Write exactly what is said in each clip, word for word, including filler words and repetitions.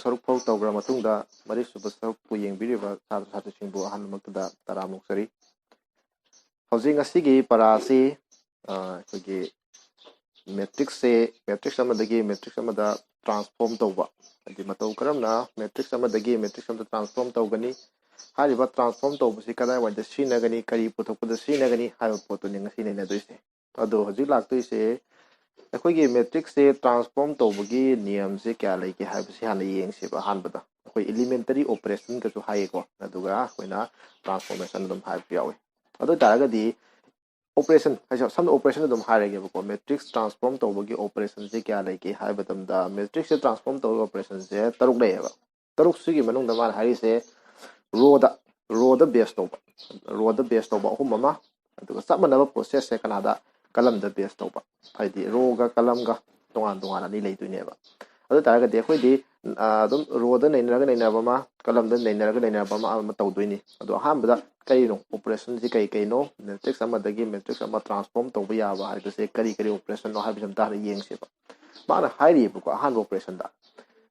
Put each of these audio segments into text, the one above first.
ꯁꯔꯨꯛ ꯐꯥꯎ ꯇꯧꯈ꯭ꯔ ꯃꯇꯨꯡꯗ, ꯃꯔꯤꯁꯨꯕ ꯁꯔꯨꯛꯄꯨ ꯌꯦꯡꯕꯤꯔꯤꯕ ꯁꯥꯇ꯭ꯔ ꯁꯥꯇ꯭ꯔꯤꯁꯤꯡꯕꯨ ꯑꯍꯥꯟꯕꯃꯛꯇꯗ ꯇꯔꯥꯝꯅ ꯑꯣꯛꯆꯔꯤ꯫ ꯍꯧꯖꯤꯛ ꯉꯁꯤꯒꯤ ꯄꯔꯥ ꯑꯁꯤ, ꯑ, ꯑꯩꯈꯣꯏꯒꯤ matrix ꯁꯦ, matrix ꯑꯃꯗꯒꯤ matrix ꯑꯃꯗ transform ꯇꯧꯕ, ꯍꯥꯏꯗꯤ ꯃꯇꯧ ꯀꯔꯝꯅ matrix ꯑꯃꯗꯒꯤ matrix ꯑꯃꯗ transform ꯇꯧꯒꯅꯤ, ꯍꯥꯏꯔꯤꯕ transform ꯇꯧꯕꯁꯤ ꯀꯗꯥꯏꯋꯥꯏꯗ ꯁꯤꯖꯤꯟꯅꯒꯅꯤ, ꯀꯔꯤ ꯄꯨꯊꯣꯛꯄꯗ ꯁꯤꯖꯤꯟꯅꯒꯅꯤ ꯍꯥꯏꯕ ꯄꯣꯠꯇꯨꯅꯤ ꯉꯁꯤ ꯅꯩꯅꯗꯣꯏꯁꯦ꯫ ꯑꯗꯣ ꯍꯧꯖꯤꯛ ꯂꯥꯛꯇꯣꯏꯁꯦ, ꯑꯩꯈꯣꯏꯒꯤ matrix ꯁꯦ transform ꯇꯧꯕꯒꯤ ꯅꯤꯌꯝꯁꯦ ꯀꯌꯥ ꯂꯩꯒꯦ ꯍꯥꯏꯕꯁꯤ ꯍꯥꯟꯅ ꯌꯦꯡꯁꯦꯕ꯫ ꯑꯍꯥꯟꯕꯗ ꯑꯩꯈꯣꯏ elementary operation ꯒꯁꯨ ꯍꯥꯏꯌꯦꯀꯣ, ꯑꯗꯨꯒ ꯑꯩꯈꯣꯏꯅ transformation ꯑꯗꯨꯝ ꯍꯥꯏꯕꯁꯨ ꯌꯥꯎꯋꯤ꯫ ꯑꯗꯨ ꯑꯣꯏ ꯇꯥꯔꯒꯗꯤ operation ꯍꯥꯏꯁꯦ, ꯁꯝꯅ operation ꯑꯗꯨꯝ ꯍꯥꯏꯔꯒꯦꯕꯀꯣ, matrix transform ꯇꯧꯕꯒꯤ operation ꯁꯦ ꯀꯌꯥ ꯂꯩꯒꯦ ꯍꯥꯏꯕ ꯃꯇꯝꯗ, matrix ꯁꯦ transform ꯇꯧꯕꯒꯤ operation ꯁꯦ ꯇꯔꯨꯛ ꯂꯩꯌꯦꯕ꯫ ꯇꯔꯨꯛꯁꯤꯒꯤ ꯃꯅꯨꯡꯗ ꯃꯥꯅ ꯍꯥꯏꯔꯤꯁꯦ row ꯗ, row ꯗ base ꯇꯧꯕ, row ꯗ base ꯇꯧꯕ ꯑꯍꯨꯝ ꯑꯃ, ꯑꯗꯨꯒ ꯆꯞ ꯃꯥꯟꯅꯕ process ꯁꯦ ꯀꯅꯥꯗ, column ꯗ base ꯇꯧꯕ, ꯍꯥꯏꯗꯤ row ꯒ column ꯒ ꯇꯣꯉꯥꯟ ꯇꯣꯉꯥꯟꯅ ꯑꯅꯤ ꯂꯩꯗꯣꯏꯅꯦꯕ꯫ ꯑꯗꯨ ꯑꯣꯏ ꯇꯥꯔꯒꯗꯤ ꯑꯩꯈꯣꯏꯗꯤ, ꯑ, ꯑꯗꯨꯝ row ꯗ ꯅꯩꯅꯔꯒ ꯅꯩꯅꯕ ꯑꯃ, column ꯗ ꯅꯩꯅꯔꯒ ꯅꯩꯅꯕ ꯑꯃ, ꯑꯃ ꯇꯧꯗꯣꯏꯅꯤ꯫ ꯑꯗꯣ ꯑꯍꯥꯟꯕꯗ ꯀꯔꯤꯅꯣ operation ꯁꯤ ꯀꯔꯤ ꯀꯩꯅꯣ, matrix ꯑꯃꯗꯒꯤ matrix ꯑꯃ transform ꯇꯧꯕ ꯌꯥꯕ ꯍꯥꯏꯕꯁꯦ ꯀꯔꯤ ꯀꯔꯤ operation ꯅꯣ ꯍꯥꯏꯕꯁꯤ ꯑꯝꯇ ꯍꯥꯟꯅ ꯌꯦꯡꯁꯦꯕ꯫ ꯃꯥꯅ ꯍꯥꯏꯔꯤꯕꯀꯣ, ꯑꯍꯥꯟꯕ operation ꯗ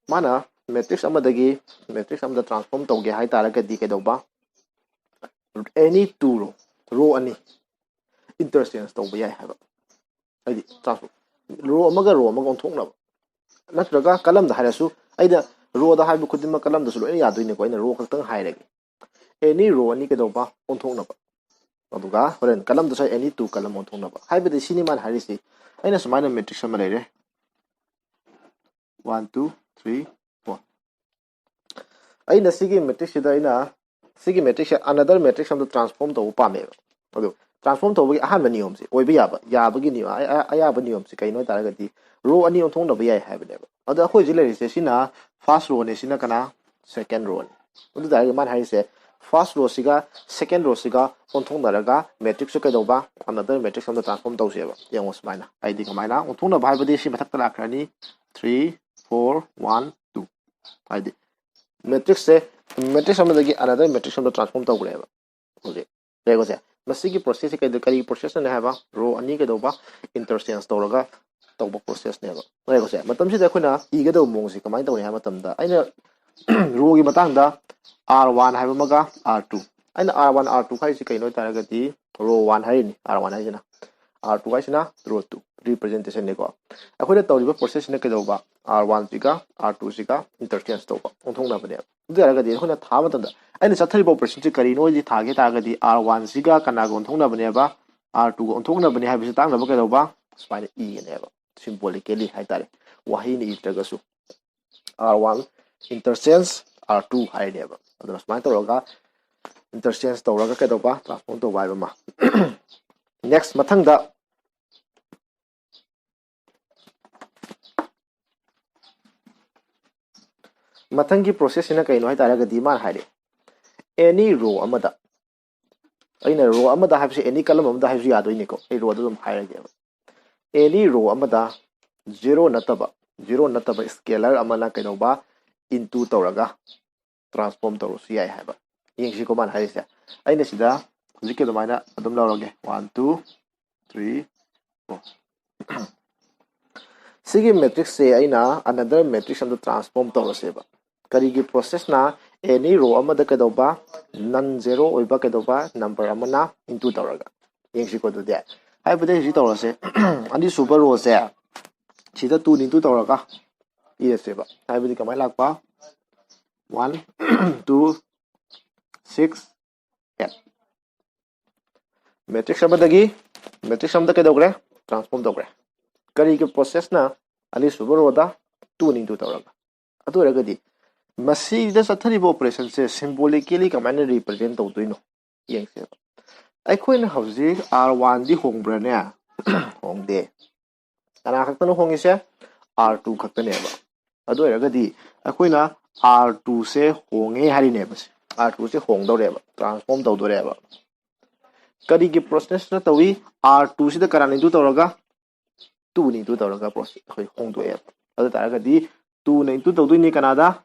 ꯃꯥꯅ matrix ꯑꯃꯗꯒꯤ matrix ꯑꯃꯗ transform ꯇꯧꯒꯦ ꯍꯥꯏ ꯇꯥꯔꯒꯗꯤ ꯀꯩꯗꯧꯕ, any two row, row ꯑꯅꯤ interchange ꯇꯧꯕ ꯌꯥꯏ ꯍꯥꯏꯕ꯫ ꯍꯥꯏꯗꯤ transform, row ꯑꯃꯒ row ꯑꯃꯒ ꯑꯣꯟꯊꯣꯛꯅꯕ, ꯅꯠꯇ꯭ꯔꯒ column ꯗ ꯍꯥꯏꯔꯁꯨ, ꯑꯩꯅ row ꯗ ꯍꯥꯏꯕ ꯈꯨꯗꯤꯡꯃꯛ column ꯗꯁꯨ ꯂꯣꯏꯅ ꯌꯥꯗꯣꯏꯅꯤꯀꯣ, ꯑꯩꯅ row ꯈꯛꯇꯪ ꯍꯥꯏꯔꯒꯦ꯫ Any row ꯑꯅꯤ ꯀꯩꯗꯧꯕ, ꯑꯣꯟꯊꯣꯛꯅꯕ, ꯑꯗꯨꯒ ꯍꯣꯔꯦꯟ column ꯗꯁꯨ any two column ꯑꯣꯟꯊꯣꯛꯅꯕ꯫ ꯍꯥꯏꯕꯗꯤ ꯁꯤꯅꯤ ꯃꯥꯅ ꯍꯥꯏꯔꯤꯁꯤ, ꯑꯩꯅ ꯁꯨꯃꯥꯏꯅ matrix ꯑꯃ ꯂꯩꯔꯦ, one, two, three, four꯫ ꯑꯩꯅ ꯁꯤꯒꯤ matrix ꯁꯤꯗ, ꯑꯩꯅ ꯁꯤꯒꯤ matrix ꯁꯦ another matrix ꯑꯃꯗ transform ꯇꯧꯕ ꯄꯥꯝꯃꯦꯕ꯫ ꯑꯗꯣ transform ꯇꯧꯕꯒꯤ ꯑꯍꯥꯟꯕ ꯅꯤꯌꯣꯝꯁꯦ, ꯑꯣꯏꯕ ꯌꯥꯕ, ꯌꯥꯕꯒꯤ ꯅꯤꯌꯣꯝ, ꯑ-, ꯑ-, ꯑꯌꯥꯕ ꯅꯤꯌꯣꯝꯁꯦ ꯀꯩꯅꯣ ꯍꯥꯏ ꯇꯥꯔꯒꯗꯤ, row ꯑꯅꯤ ꯑꯣꯟꯊꯣꯛꯅꯕ ꯌꯥꯏ ꯍꯥꯏꯕꯅꯦꯕ꯫ ꯑꯗꯣ ꯑꯩꯈꯣꯏ ꯍꯧꯖꯤꯛ ꯂꯩꯔꯤꯁꯦ ꯁꯤꯅ first row ꯅꯦ, ꯁꯤꯅ ꯀꯅꯥ, second row ꯅꯤ꯫ ꯑꯗꯨ ꯇꯥꯔꯒꯗꯤ ꯃꯥꯅ ꯍꯥꯏꯔꯤꯁꯦ, first row ꯁꯤꯒ second row ꯁꯤꯒ ꯑꯣꯟꯊꯣꯛꯅꯔꯒ matrix ꯁꯦ ꯀꯩꯗꯧꯕ, another matrix ꯑꯃꯗ transform ꯇꯧꯁꯦꯕ꯫ ꯌꯦꯡꯉꯣ ꯁꯨꯃꯥꯏꯅ, ꯍꯥꯏꯗꯤ ꯀꯃꯥꯏꯅ ꯑꯣꯟꯊꯣꯛꯅꯕ ꯍꯥꯏꯕꯗꯤ ꯁꯤ ꯃꯊꯛꯇ ꯂꯥꯛꯈ꯭ꯔꯅꯤ, three, four, one, two꯫ ꯍꯥꯏꯗꯤ matrix ꯁꯦ matrix ꯑꯃꯗꯒꯤ another matrix ꯑꯃꯗ transform ꯇꯧꯈ꯭ꯔꯦꯕ ꯍꯧꯖꯤꯛ꯫ ꯌꯦꯡꯉꯣꯁꯦ, ꯃꯁꯤꯒꯤ process ꯁꯦ ꯀꯩꯗ-, ꯀꯔꯤ process ꯅꯣ ꯍꯥꯏꯕ, row ꯑꯅꯤ ꯀꯩꯗꯧꯕ, interchange ꯇꯧꯔꯒ ꯇꯧꯕ processꯅꯦꯕ꯫ ꯉꯥꯏꯈꯣꯁꯦ, ꯃꯇꯝꯁꯤꯗ ꯑꯩꯈꯣꯏꯅ ꯏꯒꯗꯧꯕ ꯃꯑꯣꯡꯁꯦ ꯀꯃꯥꯏꯅ ꯇꯧꯅꯤ ꯍꯥꯏꯕ ꯃꯇꯝꯗ, ꯑꯩꯅ rowꯒꯤ ꯃꯇꯥꯡꯗ R one ꯍꯥꯏꯕ ꯑꯃꯒ R two, ꯑꯩꯅ R one R two ꯍꯥꯏꯁꯤ ꯀꯩꯅꯣ ꯍꯥꯏꯇꯥꯔꯒꯗꯤ, row one ꯍꯥꯏꯔꯤꯅꯤ꯫ R one ꯍꯥꯏꯁꯤꯅ, R two ꯍꯥꯏꯁꯤꯅ row two representationꯅꯤꯀꯣ꯫ ꯑꯩꯈꯣꯏꯅ ꯇꯧꯔꯤꯕ processꯁꯤꯅ ꯀꯩꯗꯧꯕ? R one ꯁꯤꯒ R two ꯁꯤꯒ interchange ꯇꯧꯕ, ꯑꯣꯟꯊꯣꯛꯅꯕꯅꯦꯕ꯫ ꯑꯗꯨ ꯑꯣꯏꯔꯒꯗꯤ ꯑꯩꯈꯣꯏꯅ ꯊꯥꯕ ꯃꯇꯝꯗ ꯑꯩꯅ ꯆꯠꯊꯔꯤꯕ operationꯁꯤ ꯀꯔꯤꯅꯣ ꯍꯥꯏꯗꯤ ꯊꯥꯒꯦ ꯇꯥꯔꯒꯗꯤ, R one ꯁꯤꯒ ꯀꯅꯥꯒ ꯑꯣꯟꯊꯣꯛꯅꯕꯅꯦꯕ? R two ꯒ ꯑꯣꯟꯊꯣꯛꯅꯕꯅꯦ ꯍꯥꯏꯕꯁꯤ ꯇꯥꯛꯅꯕ ꯀꯩꯗꯧꯕ? ꯁꯨꯃꯥꯏꯅ ꯏꯒꯅꯦꯕ, symbolically ꯍꯥꯏꯇꯥꯔꯦ, ꯋꯥꯍꯩꯅ ꯏꯗ꯭ꯔꯒꯁꯨ꯫ R one interchange R two ꯍꯥꯏꯔꯅꯦꯕ꯫ ꯑꯗꯨꯅ ꯁꯨꯃꯥꯏꯅ ꯇꯧꯔꯒ interchange ꯇꯧꯔꯒ ꯀꯩꯗꯧꯕ? Transform ꯇꯧꯕ ꯍꯥꯏꯕ ꯑꯃ꯫ Next, ꯃꯊꯪꯗ, ꯃꯊꯪꯒꯤ processꯁꯤꯅ ꯀꯩꯅꯣ ꯍꯥꯏꯇꯥꯔꯒꯗꯤ, ꯃꯥꯅ ꯍꯥꯏꯔꯦ, any row ꯑꯃꯗ, ꯑꯩꯅ row ꯑꯃꯗ ꯍꯥꯏꯕꯁꯤ any column ꯑꯃꯗ ꯍꯥꯏꯕꯁꯨ ꯌꯥꯗꯣꯏꯅꯤꯀꯣ, ꯑꯩ rowꯗ ꯑꯗꯨꯝ ꯍꯥꯏꯔꯒꯦꯕ꯫ Any row ꯑꯃꯗ zero ꯅꯠꯇꯕ, zero ꯅꯠꯇꯕ scalar ꯑꯃꯅ ꯀꯩꯗꯧꯕ? Into ꯇꯧꯔꯒ transform ꯇꯧꯔꯁꯨ ꯌꯥꯏ ꯍꯥꯏꯕ꯫ ꯌꯦꯡꯁꯤꯀꯣ ꯃꯥꯅ ꯍꯥꯏꯔꯤꯁꯦ꯫ ꯑꯩꯅ ꯁꯤꯗ ꯍꯧꯖꯤꯛꯀꯤ ꯑꯗꯨꯃꯥꯏꯅ ꯑꯗꯨꯝ ꯂꯧꯔꯒꯦ, one, two, three, four꯫ ꯁꯤꯒꯤ matrixꯁꯦ ꯑꯩꯅ another matrix ꯑꯃꯗ transform ꯇꯧꯔꯁꯦꯕ꯫ ꯀꯔꯤꯒꯤ processꯅ? Any row ꯑꯃꯗ ꯀꯩꯗꯧꯕ? Non zero ꯑꯣꯏꯕ ꯀꯩꯗꯧꯕ? Number ꯑꯃꯅ into ꯇꯧꯔꯒ꯫ ꯌꯦꯡꯁꯤꯀꯣ ꯑꯗꯨꯗꯤ꯫ ꯍꯥꯏꯕꯗꯤ ꯍꯧꯖꯤꯛ ꯇꯧꯔꯁꯦ, ꯑꯅꯤꯁꯨꯕ rowꯁꯦ ꯁꯤꯗ twoꯅ into ꯇꯧꯔꯒ ꯏꯔꯁꯦꯕ꯫ ꯍꯥꯏꯕꯗꯤ ꯀꯃꯥꯏꯅ ꯂꯥꯛꯄ? One, two, six, eight꯫ Matrix ꯑꯃꯗꯒꯤ matrix ꯑꯃꯗ ꯀꯩꯗꯧꯈ꯭ꯔꯦ? Transform ꯇꯧꯈ꯭ꯔꯦ꯫ ꯀꯔꯤꯒꯤ processꯅ? ꯑꯅꯤꯁꯨꯕ rowꯗ twoꯅ into ꯇꯧꯔꯒ꯫ ꯑꯗꯨ ꯑꯣꯏꯔꯒꯗꯤ ꯃꯁꯤꯗ ꯆꯠꯊꯔꯤꯕ operationꯁꯦ symbolically ꯀꯃꯥꯏꯅ represent ꯇꯧꯗꯣꯏꯅꯣ ꯌꯦꯡꯁꯦꯕ꯫ ꯑꯩꯈꯣꯏꯅ ꯍꯧꯖꯤꯛ R oneꯗꯤ ꯍꯣꯡꯕ꯭ꯔꯥꯅꯦ? ꯍꯣꯡꯗꯦ꯫ ꯀꯅꯥ ꯈꯛꯇꯅꯣ ꯍꯣꯡꯉꯤꯁꯦ? R two ꯈꯛꯇꯅꯦꯕ꯫ ꯑꯗꯨ ꯑꯣꯏꯔꯒꯗꯤ ꯑꯩꯈꯣꯏꯅ R twoꯁꯦ ꯍꯣꯡꯉꯦ ꯍꯥꯏꯔꯤꯅꯦꯕ꯫ R twoꯁꯦ ꯍꯣꯡꯗꯧꯔꯦꯕ, transform ꯇꯧꯗꯣꯔꯦꯕ꯫ ꯀꯔꯤꯒꯤ processꯅ ꯇꯧꯏ? R twoꯁꯤꯗ ꯀꯅꯥꯅ into ꯇꯧꯔꯒ? Twoꯅ into ꯇꯧꯔꯒ process ꯑꯩꯈꯣꯏ ꯍꯣꯡꯗꯣꯛꯑꯦꯕ꯫ ꯑꯗꯨ ꯇꯥꯔꯒꯗꯤ twoꯅ into ꯇꯧꯗꯣꯏꯅꯤ ꯀꯅꯥꯗ?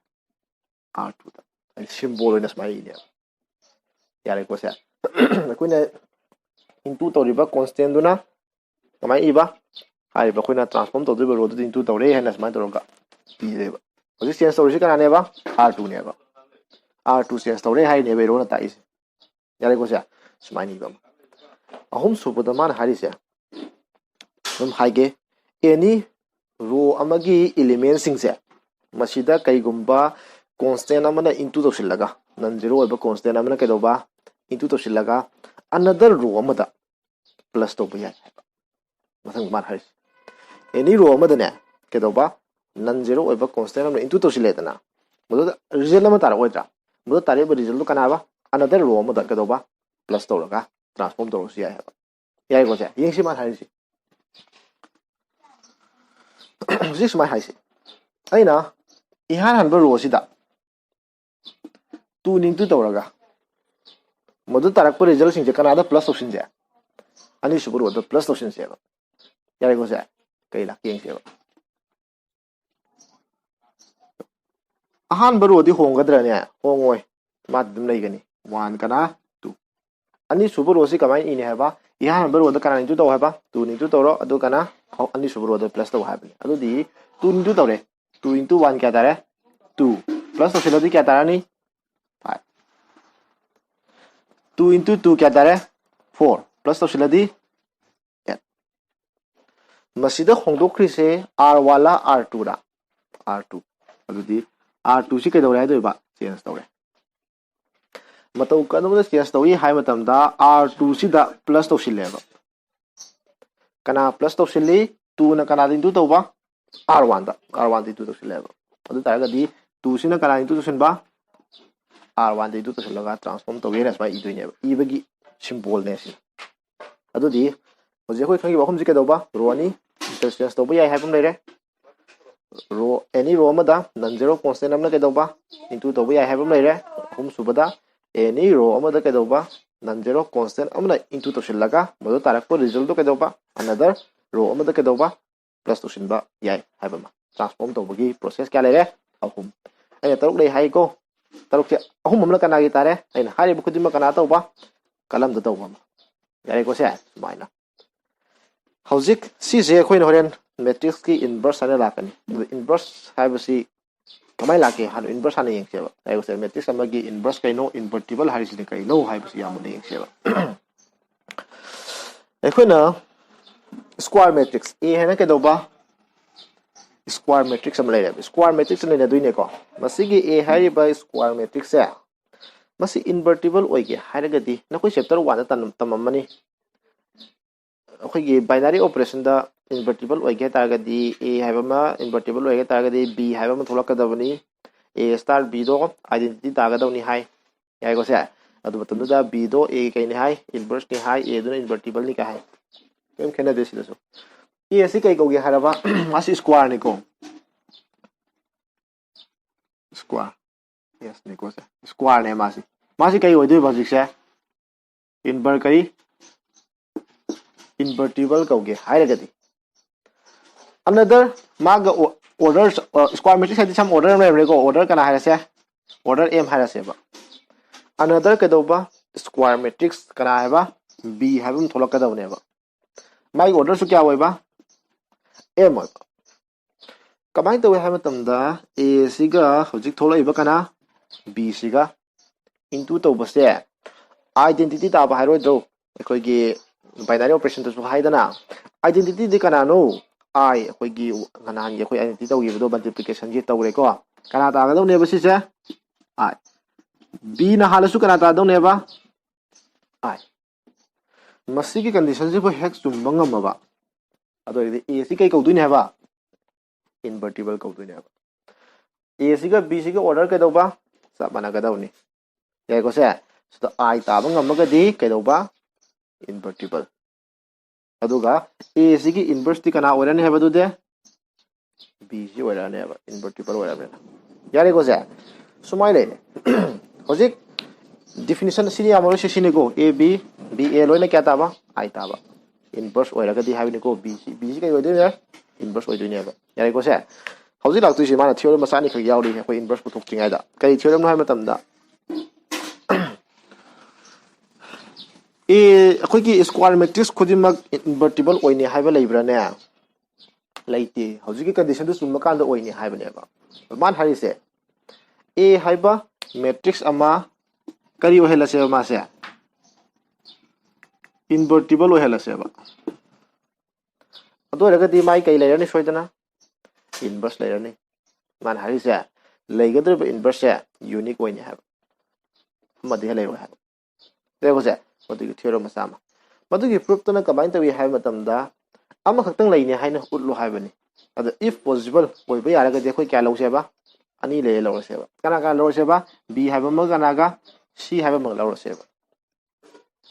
R twoꯗ꯫ ꯍꯥꯏꯗꯤ symbol ꯑꯣꯏꯅ ꯁꯨꯃꯥꯏꯅ ꯏꯅꯦꯕ꯫ ꯌꯥꯔꯦꯀꯣ ꯁꯦ? ꯑꯩꯈꯣꯏꯅ into ꯇꯧꯔꯤꯕ constantꯗꯨꯅ ꯀꯃꯥꯏꯅ ꯏꯕ? ꯍꯥꯏꯔꯤꯕ ꯑꯩꯈꯣꯏꯅ transform ꯇꯧꯗꯣꯏꯕ row ꯗꯨꯗ into ꯇꯧꯔꯦ ꯍꯥꯏꯅ ꯁꯨꯃꯥꯏꯅ ꯇꯧꯔꯒ ꯄꯤꯔꯦꯕ꯫ ꯍꯧꯖꯤꯛ change ꯇꯧꯔꯤꯁꯤ ꯀꯅꯥꯅꯦꯕ? R two ꯅꯦꯕ꯫ R two change ꯇꯧꯔꯦ ꯍꯥꯏꯅꯦꯕ arrow ꯅ ꯇꯥꯛꯏꯁꯦ꯫ ꯌꯥꯔꯦꯀꯣ ꯁꯦ? ꯁꯨꯃꯥꯏꯅ ꯏꯕ ꯑꯃ꯫ ꯑꯍꯨꯝ ꯁꯨꯕꯗ ꯃꯥꯅ ꯍꯥꯏꯔꯤꯁꯦ, ꯑꯗꯨꯝ ꯍꯥꯏꯒꯦ, any row ꯑꯃꯒꯤ element ꯁꯤꯡꯁꯦ ꯃꯁꯤꯗ ꯀꯩꯒꯨꯝꯕ constant ꯑꯃꯅ into ꯇꯧꯁꯤꯜꯂꯒ, non zero ꯑꯣꯏꯕ constant ꯑꯃꯅ ꯀꯩꯗꯧꯕ? Into ꯇꯧꯁꯤꯜꯂꯒ another row ꯑꯃꯗ plus ꯇꯧꯕ ꯌꯥꯏ ꯍꯥꯏꯕ꯫ ꯃꯊꯪ ꯃꯥꯅ ꯍꯥꯏꯔꯤꯁꯦ, any row ꯑꯃꯗꯅꯦ ꯀꯩꯗꯧꯕ? Non zero ꯑꯣꯏꯕ constant ꯑꯃꯅ into ꯇꯧꯁꯤꯜꯂꯦꯗꯅ, ꯃꯗꯨꯗ result ꯑꯃ ꯇꯥꯔꯛꯑꯣꯏꯗ꯭ꯔꯥ? ꯃꯗꯨ ꯇꯥꯔꯛꯏꯕ result ꯗꯨ ꯀꯅꯥꯕ? Another row ꯑꯃꯗ ꯀꯩꯗꯧꯕ? Plus ꯇꯧꯔꯒ transform ꯇꯧꯔꯁꯨ ꯌꯥꯏ ꯍꯥꯏꯕ꯫ ꯌꯥꯏꯀꯣ ꯁꯦ? ꯌꯦꯡꯁꯤ ꯃꯥꯅ ꯍꯥꯏꯔꯤꯁꯦ꯫ ꯍꯧꯖꯤꯛ ꯁꯨꯃꯥꯏꯅ ꯍꯥꯏꯁꯤ, ꯑꯩꯅ ꯏꯍꯥꯟ ꯍꯥꯟꯕ row ꯑꯁꯤꯗ two into ꯇꯧꯔꯒ ꯃꯗꯨ ꯇꯥꯔꯛꯄ result ꯁꯤꯡꯁꯦ ꯀꯅꯥꯗ plus ꯇꯧꯁꯤꯟꯁꯦ? ꯑꯅꯤꯁꯨꯕ row ꯗ plus ꯇꯧꯁꯤꯟꯁꯦꯕ꯫ ꯌꯥꯔꯦꯀꯣ ꯁꯦ? ꯀꯩ ꯂꯥꯛꯀꯦ ꯌꯦꯡꯁꯦꯕ꯫ ꯑꯍꯥꯟꯕ row ꯗꯤ ꯍꯣꯡꯒꯗ꯭ꯔꯅꯦ? ꯍꯣꯡꯉꯣꯏ, ꯃꯥꯗꯤ ꯑꯗꯨꯝ ꯂꯩꯒꯅꯤ꯫ One ꯀꯅꯥ? Two꯫ ꯑꯅꯤꯁꯨꯕ row ꯁꯤ ꯀꯃꯥꯏꯅ ꯏꯅꯤ ꯍꯥꯏꯕ? ꯏꯍꯥꯟ ꯍꯥꯟꯕ row ꯗ ꯀꯅꯥ into ꯇꯧ ꯍꯥꯏꯕ? Two into ꯇꯧꯔꯣ, ꯑꯗꯨ ꯀꯅꯥ? ꯑꯅꯤꯁꯨꯕ row ꯗ plus ꯇꯧ ꯍꯥꯏꯕꯅꯤ꯫ ꯑꯗꯨꯗꯤ two into ꯇꯧꯔꯦ, two into one ꯀꯌꯥ ꯇꯥꯔꯦ? Two꯫ Plus ꯇꯧꯁꯤꯜꯂꯗꯤ ꯀꯌꯥ ꯇꯥꯔꯅꯤ? Five꯫ Two into two ꯀꯌꯥ ꯇꯥꯔꯦ? Four꯫ Plus ꯇꯧꯁꯤꯜꯂꯗꯤ eight꯫ ꯃꯁꯤꯗ ꯍꯣꯡꯗꯣꯛꯈ꯭ꯔꯤꯁꯦ R one ꯂ R two ꯔ? R two꯫ ꯑꯗꯨꯗꯤ R two ꯁꯤ ꯀꯩꯗꯧꯔꯦ ꯍꯥꯏꯗꯣꯏꯕ? Change ꯇꯧꯔꯦ꯫ ꯃꯇꯧ ꯀꯔꯝꯅ change ꯇꯧꯏ ꯍꯥꯏꯕ ꯃꯇꯝꯗ, R two ꯁꯤꯗ plus ꯇꯧꯁꯤꯜꯂꯦꯕ꯫ ꯀꯅꯥ plus ꯇꯧꯁꯤꯜꯂꯤ? Two ꯅ ꯀꯅꯥꯗ into ꯇꯧꯕ? R one ꯗ꯫ R one ꯗ into ꯇꯧꯁꯤꯜꯂꯦꯕ꯫ ꯑꯗꯨ ꯇꯥꯔꯒꯗꯤ two ꯁꯤꯅ ꯀꯅꯥ into ꯇꯧꯁꯤꯟꯕ? R one ꯗ into ꯇꯧꯁꯤꯜꯂꯒ transform ꯇꯧꯒꯦꯅ ꯁꯨꯃꯥꯏꯅ ꯏꯗꯣꯏꯅꯦꯕ꯫ ꯏꯕꯒꯤ symbol ꯅꯦ ꯁꯤ꯫ ꯑꯗꯨꯗꯤ ꯍꯧꯖꯤꯛ ꯑꯩꯈꯣꯏ ꯈꯪꯉꯤꯕ ꯑꯍꯨꯝꯁꯤ ꯀꯩꯗꯧꯕ? Row ꯑꯅꯤ interchange ꯇꯧꯕ ꯌꯥꯏ ꯍꯥꯏꯕ ꯑꯃ ꯂꯩꯔꯦ꯫ Row, any row ꯑꯃꯗ non zero constant ꯑꯃꯅ ꯀꯩꯗꯧꯕ? Into ꯇꯧꯕ ꯌꯥꯏ ꯍꯥꯏꯕ ꯑꯃ ꯂꯩꯔꯦ꯫ ꯑꯍꯨꯝꯁꯨꯕꯗ, any row ꯑꯃꯗ ꯀꯩꯗꯧꯕ? Non zero constant ꯑꯃꯅ into ꯇꯧꯁꯤꯜꯂꯒ ꯃꯗꯨ ꯇꯥꯔꯛꯄ result ꯇꯣ ꯀꯩꯗꯧꯕ? Another row ꯑꯃꯗ ꯀꯩꯗꯧꯕ? Plus ꯇꯧꯁꯤꯟꯕ ꯌꯥꯏ ꯍꯥꯏꯕ ꯑꯃ꯫ Transform ꯇꯧꯕꯒꯤ process ꯀꯌꯥ ꯂꯩꯔꯦ? ꯑꯍꯨꯝ꯫ ꯑꯩꯅ ꯇꯔꯨꯛ ꯂꯩ ꯍꯥꯏꯀꯣ꯫ ꯇꯔꯨꯛꯁꯦ ꯑꯍꯨꯝ ꯑꯃꯅ ꯀꯅꯥꯒꯤ ꯇꯥꯔꯦ? ꯑꯩꯅ ꯍꯥꯏꯔꯤꯕ ꯈꯨꯗꯤꯡꯃꯛ ꯀꯅꯥ ꯇꯧꯕ? Column ꯗ ꯇꯧꯕ ꯑꯃ꯫ ꯌꯥꯔꯦꯀꯣ ꯁꯦ? ꯁꯨꯃꯥꯏꯅ꯫ ꯍꯧꯖꯤꯛ ꯁꯤꯁꯦ ꯑꯩꯈꯣꯏꯅ ꯍꯣꯔꯦꯟ ꯃꯦꯇ꯭ꯔꯤꯛꯁꯀꯤ ꯏꯟꯚꯔꯁ ꯍꯥꯏꯅ ꯂꯥꯛꯀꯅꯤ꯫ ꯑꯗꯨ ꯏꯟꯚꯔꯁ ꯍꯥꯏꯕꯁꯤ ꯀꯃꯥꯏꯅ ꯂꯥꯛꯀꯦ? ꯍꯥꯟꯅ ꯏꯟꯚꯔꯁ ꯍꯥꯟꯅ ꯌꯦꯡꯁꯦꯕ꯫ ꯍꯥꯏꯕꯁꯦ ꯃꯦꯇ꯭ꯔꯤꯛꯁ ꯑꯃꯒꯤ ꯏꯟꯚꯔꯁ ꯀꯩꯅꯣ, ꯏꯟꯚꯔꯇꯤꯕꯜ ꯍꯥꯏꯔꯤꯁꯤꯅ ꯀꯩꯅꯣ ꯍꯥꯏꯕꯁꯤ ꯌꯥꯝ ꯃꯨꯟꯅ ꯌꯦꯡꯁꯦꯕ꯫ ꯑꯩꯈꯣꯏꯅ ꯁ꯭ꯀ꯭ꯋꯥꯔ ꯃꯦꯇ꯭ꯔꯤꯛꯁ ꯑꯦ ꯍꯥꯏꯅ ꯀꯩꯗꯧꯕ? ꯁ꯭ꯀ꯭ꯋꯥꯔ ꯃꯦꯇ꯭ꯔꯤꯛꯁ ꯑꯃ ꯂꯩꯔꯦꯕ꯫ ꯁ꯭ꯀ꯭ꯋꯥꯔ ꯃꯦꯇ꯭ꯔꯤꯛꯁ ꯑꯃ ꯂꯩꯅꯗꯣꯏꯅꯦꯀꯣ꯫ ꯃꯁꯤꯒꯤ ꯑꯦ ꯍꯥꯏꯔꯤꯕ ꯁ꯭ꯀ꯭ꯋꯥꯔ ꯃꯦꯇ꯭ꯔꯤꯛꯁꯁꯦ, ꯃꯁꯤ ꯏꯟꯚꯔꯇꯤꯕꯜ ꯑꯣꯏꯒꯦ ꯍꯥꯏꯔꯒꯗꯤ, ꯅꯈꯣꯏ ꯆꯦꯞꯇꯔ ꯋꯥꯟꯗ ꯇꯝ-, ꯇꯝꯃꯝꯃꯅꯤ꯫ ꯑꯩꯈꯣꯏꯒꯤ ꯕꯥꯏꯅꯔꯤ ꯑꯣꯄꯔꯦꯁꯟꯗ ꯏꯟꯚꯔꯇꯤꯕꯜ ꯑꯣꯏꯒꯦ ꯍꯥꯏ ꯇꯥꯔꯒꯗꯤ, ꯑꯦ ꯍꯥꯏꯕ ꯑꯃ ꯏꯟꯚꯔꯇꯤꯕꯜ ꯑꯣꯏꯒꯦ ꯍꯥꯏ ꯇꯥꯔꯒꯗꯤ, ꯕꯤ ꯍꯥꯏꯕ ꯑꯃ ꯊꯣꯛꯂꯛꯀꯗꯕꯅꯤ꯫ ꯑꯦ ꯁ꯭ꯇꯥꯔ ꯕꯤꯗꯣ ꯑꯥꯏꯗꯦꯟꯇꯤꯇꯤ ꯇꯥꯒꯗꯕꯅꯤ ꯍꯥꯏ꯫ ꯌꯥꯏꯀꯣ ꯁꯦ? ꯑꯗꯨ ꯃꯇꯝꯗꯨꯗ ꯕꯤꯗꯣ ꯑꯦ ꯀꯩꯅꯤ ꯍꯥꯏ? ꯏꯟꯚꯔꯁꯅꯤ ꯍꯥꯏ꯫ ꯑꯦꯗꯨꯅ ꯏꯟꯚꯔꯇꯤꯕꯜꯅꯤ ꯀꯥꯏ ꯍꯥꯏ꯫ ꯀꯩꯝ ꯈꯦꯠꯅꯗꯦ ꯁꯤꯗꯁꯨ꯫ ꯑꯦ ꯑꯁꯤ ꯀꯩ ꯀꯧꯒꯦ ꯍꯥꯏꯔꯕ? ꯃꯥꯁꯤ ꯁ꯭ꯀ꯭ꯋꯥꯔꯅꯤꯀꯣ꯫ ꯁ꯭ꯀ꯭ꯋꯥꯔ꯫ ꯑꯦꯁꯅꯤꯀꯣ ꯁꯦ꯫ ꯁ꯭ꯀ꯭ꯋꯥꯔꯅꯦ ꯃꯥꯁꯤ꯫ ꯃꯥꯁꯤ ꯀꯩ ꯑꯣꯏꯗꯣꯏꯕ ꯍꯧꯖꯤꯛꯁꯦ? ꯏꯟꯚꯔ-, ꯀꯔꯤ? ꯏꯟꯚꯔꯇꯤꯕꯜ ꯀꯧꯒꯦ ꯍꯥꯏꯔꯒꯗꯤ꯫ ꯑꯅꯗꯔ ꯃꯥꯒ ꯑꯣ-, ꯑꯣꯔꯗꯔ, ꯑ, ꯁ꯭ꯀ꯭ꯋꯥꯔ ꯃꯦꯇ꯭ꯔꯤꯛꯁ ꯍꯥꯏꯗꯤ ꯁꯝ ꯑꯣꯔꯗꯔ ꯑꯃ ꯂꯩꯔꯝꯅꯤꯀꯣ꯫ ꯑꯣꯔꯗꯔ ꯀꯅꯥ ꯍꯥꯏꯔꯁꯦ? Order M ꯍꯥꯏꯔꯁꯦꯕ꯫ ꯑꯅꯗꯔ ꯀꯩꯗꯧꯕ? ꯁ꯭ꯀ꯭ꯋꯥꯔ ꯃꯦꯇ꯭ꯔꯤꯛꯁ ꯀꯅꯥ ꯍꯥꯏꯕ? ꯕꯤ ꯍꯥꯏꯕ ꯑꯃ ꯊꯣꯛꯂꯛꯀꯗꯕꯅꯦꯕ꯫ ꯃꯥꯒꯤ ꯑꯣꯔꯗꯔꯁꯨ ꯀꯌꯥ ꯑꯣꯏꯕ? ꯑꯦꯝ ꯑꯣꯏꯕ꯫ ꯀꯃꯥꯏꯅ ꯇꯧꯏ ꯍꯥꯏꯕ ꯃꯇꯝꯗ, ꯑꯦ ꯁꯤꯒ ꯍꯧꯖꯤꯛ ꯊꯣꯛꯂꯛꯏꯕ ꯀꯅꯥ? ꯕꯤ ꯁꯤꯒ ꯏꯟꯇꯨ ꯇꯧꯕꯁꯦ ꯑꯥꯏꯗꯦꯟꯇꯤꯇꯤ ꯇꯥꯕ ꯍꯥꯏꯔꯣꯏꯗ꯭ꯔꯣ? ꯑꯩꯈꯣꯏꯒꯤ ꯕꯥꯏꯅꯔꯤ ꯑꯣꯄꯔꯦꯁꯟꯗꯁꯨ ꯍꯥꯏꯗꯅ, ꯑꯥꯏꯗꯦꯟꯇꯤꯇꯤꯗꯤ ꯀꯅꯥꯅꯣ? ꯑꯥꯏ, ꯑꯩꯈꯣꯏꯒꯤ ꯅꯍꯥꯟꯒꯤ ꯑꯩꯈꯣꯏ ꯑꯥꯏꯗꯦꯟꯇꯤꯇꯤ ꯇꯧꯈꯤꯕꯗꯣ, ꯃꯜꯇꯤꯄ꯭ꯂꯤꯀꯦꯁꯟꯒꯤ ꯇꯧꯔꯦꯀꯣ꯫ ꯀꯅꯥ ꯇꯥꯒꯗꯧꯅꯦꯕ ꯁꯤꯁꯦ? ꯑꯥꯏ꯫ ꯕꯤꯅ ꯍꯥꯜꯂꯁꯨ ꯀꯅꯥ ꯇꯥꯗꯧꯅꯦꯕ? ꯑꯥꯏ꯫ ꯃꯁꯤꯒꯤ ꯀꯟꯗꯤꯁꯟꯁꯤꯕꯨ ꯍꯦꯛ ꯆꯨꯝꯕ ꯉꯝꯃꯕ, ꯑꯗꯨ ꯑꯣꯏꯔꯗꯤ ꯑꯦ ꯁꯤ ꯀꯩ ꯀꯧꯗꯣꯏꯅꯦ ꯍꯥꯏꯕ? ꯏꯟꯚꯔꯇꯤꯕꯜ ꯀꯧꯗꯣꯏꯅꯦꯕ꯫ ꯑꯦ ꯁꯤꯒ ꯕꯤ ꯁꯤꯒ ꯑꯣꯔꯗꯔ ꯀꯩꯗꯧꯕ? ꯆꯞ ꯃꯥꯟꯅꯒꯗꯕꯅꯤ꯫ ꯌꯥꯏꯀꯣ ꯁꯦ? ꯁꯤꯗ ꯑꯥꯏ ꯇꯥꯕ ꯉꯝꯃꯒꯗꯤ ꯀꯩꯗꯧꯕ? ꯏꯟꯚꯔꯇꯤꯕꯜ꯫ ꯑꯗꯨꯒ ꯑꯦ ꯁꯤꯒꯤ ꯏꯟꯚꯔꯁꯇꯤ ꯀꯅꯥ ꯑꯣꯏꯔꯅꯤ ꯍꯥꯏꯕꯗꯨꯗꯤ? B C ꯑꯣꯏꯔꯛꯑꯅꯦꯕ, ꯏꯟꯚꯔꯇꯤꯕꯜ ꯑꯣꯏꯔꯛꯑꯅꯤꯅ꯫ ꯌꯥꯔꯦꯀꯣ ꯁꯦ? ꯁꯨꯃꯥꯏꯅ ꯂꯩꯔꯦ꯫ ꯍꯧꯖꯤꯛ ꯗꯤꯐꯤꯅꯤꯁꯟ ꯁꯤꯅꯤ ꯌꯥꯝꯃꯔꯣꯏ, ꯁꯤ ꯁꯤꯅꯤꯀꯣ꯫ ꯑꯦ ꯕꯤ, ꯕꯤ ꯑꯦ ꯂꯣꯏꯅ ꯀꯌꯥ ꯇꯥꯕ? ꯑꯥꯏ ꯇꯥꯕ꯫ ꯏꯟꯚꯔꯁ ꯑꯣꯏꯔꯒꯗꯤ ꯍꯥꯏꯕꯅꯤꯀꯣ, ꯕꯤ ꯁꯤ꯫ ꯕꯤ ꯁꯤ ꯀꯩ ꯑꯣꯏꯗꯣꯏꯅꯦ? ꯏꯟꯚꯔꯁ ꯑꯣꯏꯗꯣꯏꯅꯦꯕ꯫ ꯌꯥꯔꯦꯀꯣ ꯁꯦ? ꯍꯧꯖꯤꯛ ꯂꯥꯛꯇꯣꯏꯁꯦ ꯃꯥꯅ ꯊꯤꯑꯣꯔꯝ ꯃꯆꯥ ꯑꯅꯤꯈꯛ ꯌꯥꯎꯔꯤ ꯑꯩꯈꯣꯏ ꯏꯟꯚꯔꯁ ꯄꯨꯊꯣꯛꯇ꯭ꯔꯤꯉꯩꯗ꯫ ꯀꯔꯤ ꯊꯤꯑꯣꯔꯝꯅꯣ ꯍꯥꯏꯕ ꯃꯇꯝꯗ, ꯑꯦ ꯑꯩꯈꯣꯏꯒꯤ square matrix ꯈꯨꯗꯤꯡꯃꯛ invertible ꯑꯣꯏꯅꯤ ꯍꯥꯏꯕ ꯂꯩꯕ꯭ꯔꯥꯅꯦ? ꯂꯩꯇꯦ꯫ ꯍꯧꯖꯤꯛꯀꯤ condition ꯗꯨ ꯆꯨꯝꯕ ꯀꯥꯟꯗ ꯑꯣꯏꯅꯤ ꯍꯥꯏꯕꯅꯦꯕ꯫ ꯃꯥꯅ ꯍꯥꯏꯔꯤꯁꯦ ꯑꯦ ꯍꯥꯏꯕ matrix ꯑꯃ ꯀꯔꯤ ꯑꯣꯏꯍꯜꯂꯁꯦꯕ ꯃꯥꯁꯦ? Invertible ꯑꯣꯏꯍꯜꯂꯁꯦꯕ꯫ ꯑꯗꯨ ꯑꯣꯏꯔꯒꯗꯤ ꯃꯥꯏ ꯀꯩ ꯂꯩꯔꯅꯤ? ꯁꯣꯏꯗꯅ inverse ꯂꯩꯔꯅꯤ꯫ ꯃꯥꯅ ꯍꯥꯏꯔꯤꯁꯦ ꯂꯩꯒꯗꯧꯔꯤꯕ inverse ꯁꯦ unique ꯑꯣꯏꯅꯤ ꯍꯥꯏꯕ, ꯑꯃꯗꯒꯤ ꯂꯩꯔꯣꯏ ꯍꯥꯏꯕ꯫ ꯂꯩꯔꯦꯀꯣ ꯁꯦ? ꯃꯗꯨꯒꯤ theorem ꯃꯆꯥ ꯑꯃ꯫ ꯃꯗꯨꯒꯤ proof ꯇꯨꯅ ꯀꯃꯥꯏꯅ ꯇꯧꯏ ꯍꯥꯏꯕ ꯃꯇꯝꯗ, ꯑꯃꯈꯛꯇꯪ ꯂꯩꯅꯤ ꯍꯥꯏꯅ ꯎꯠꯂꯨ ꯍꯥꯏꯕꯅꯤ꯫ ꯑꯗꯣ if possible ꯑꯣꯏꯕ ꯌꯥꯔꯒꯗꯤ ꯑꯩꯈꯣꯏ ꯀꯌꯥ ꯂꯧꯁꯦꯕ? ꯑꯅꯤ ꯂꯩꯌꯦ ꯂꯧꯔꯁꯦꯕ꯫ ꯀꯅꯥ ꯀꯅꯥ ꯂꯧꯔꯁꯦꯕ? B ꯍꯥꯏꯕ ꯑꯃꯒ ꯀꯅꯥꯒ? C ꯍꯥꯏꯕ ꯑꯃꯒ ꯂꯧꯔꯁꯦꯕ꯫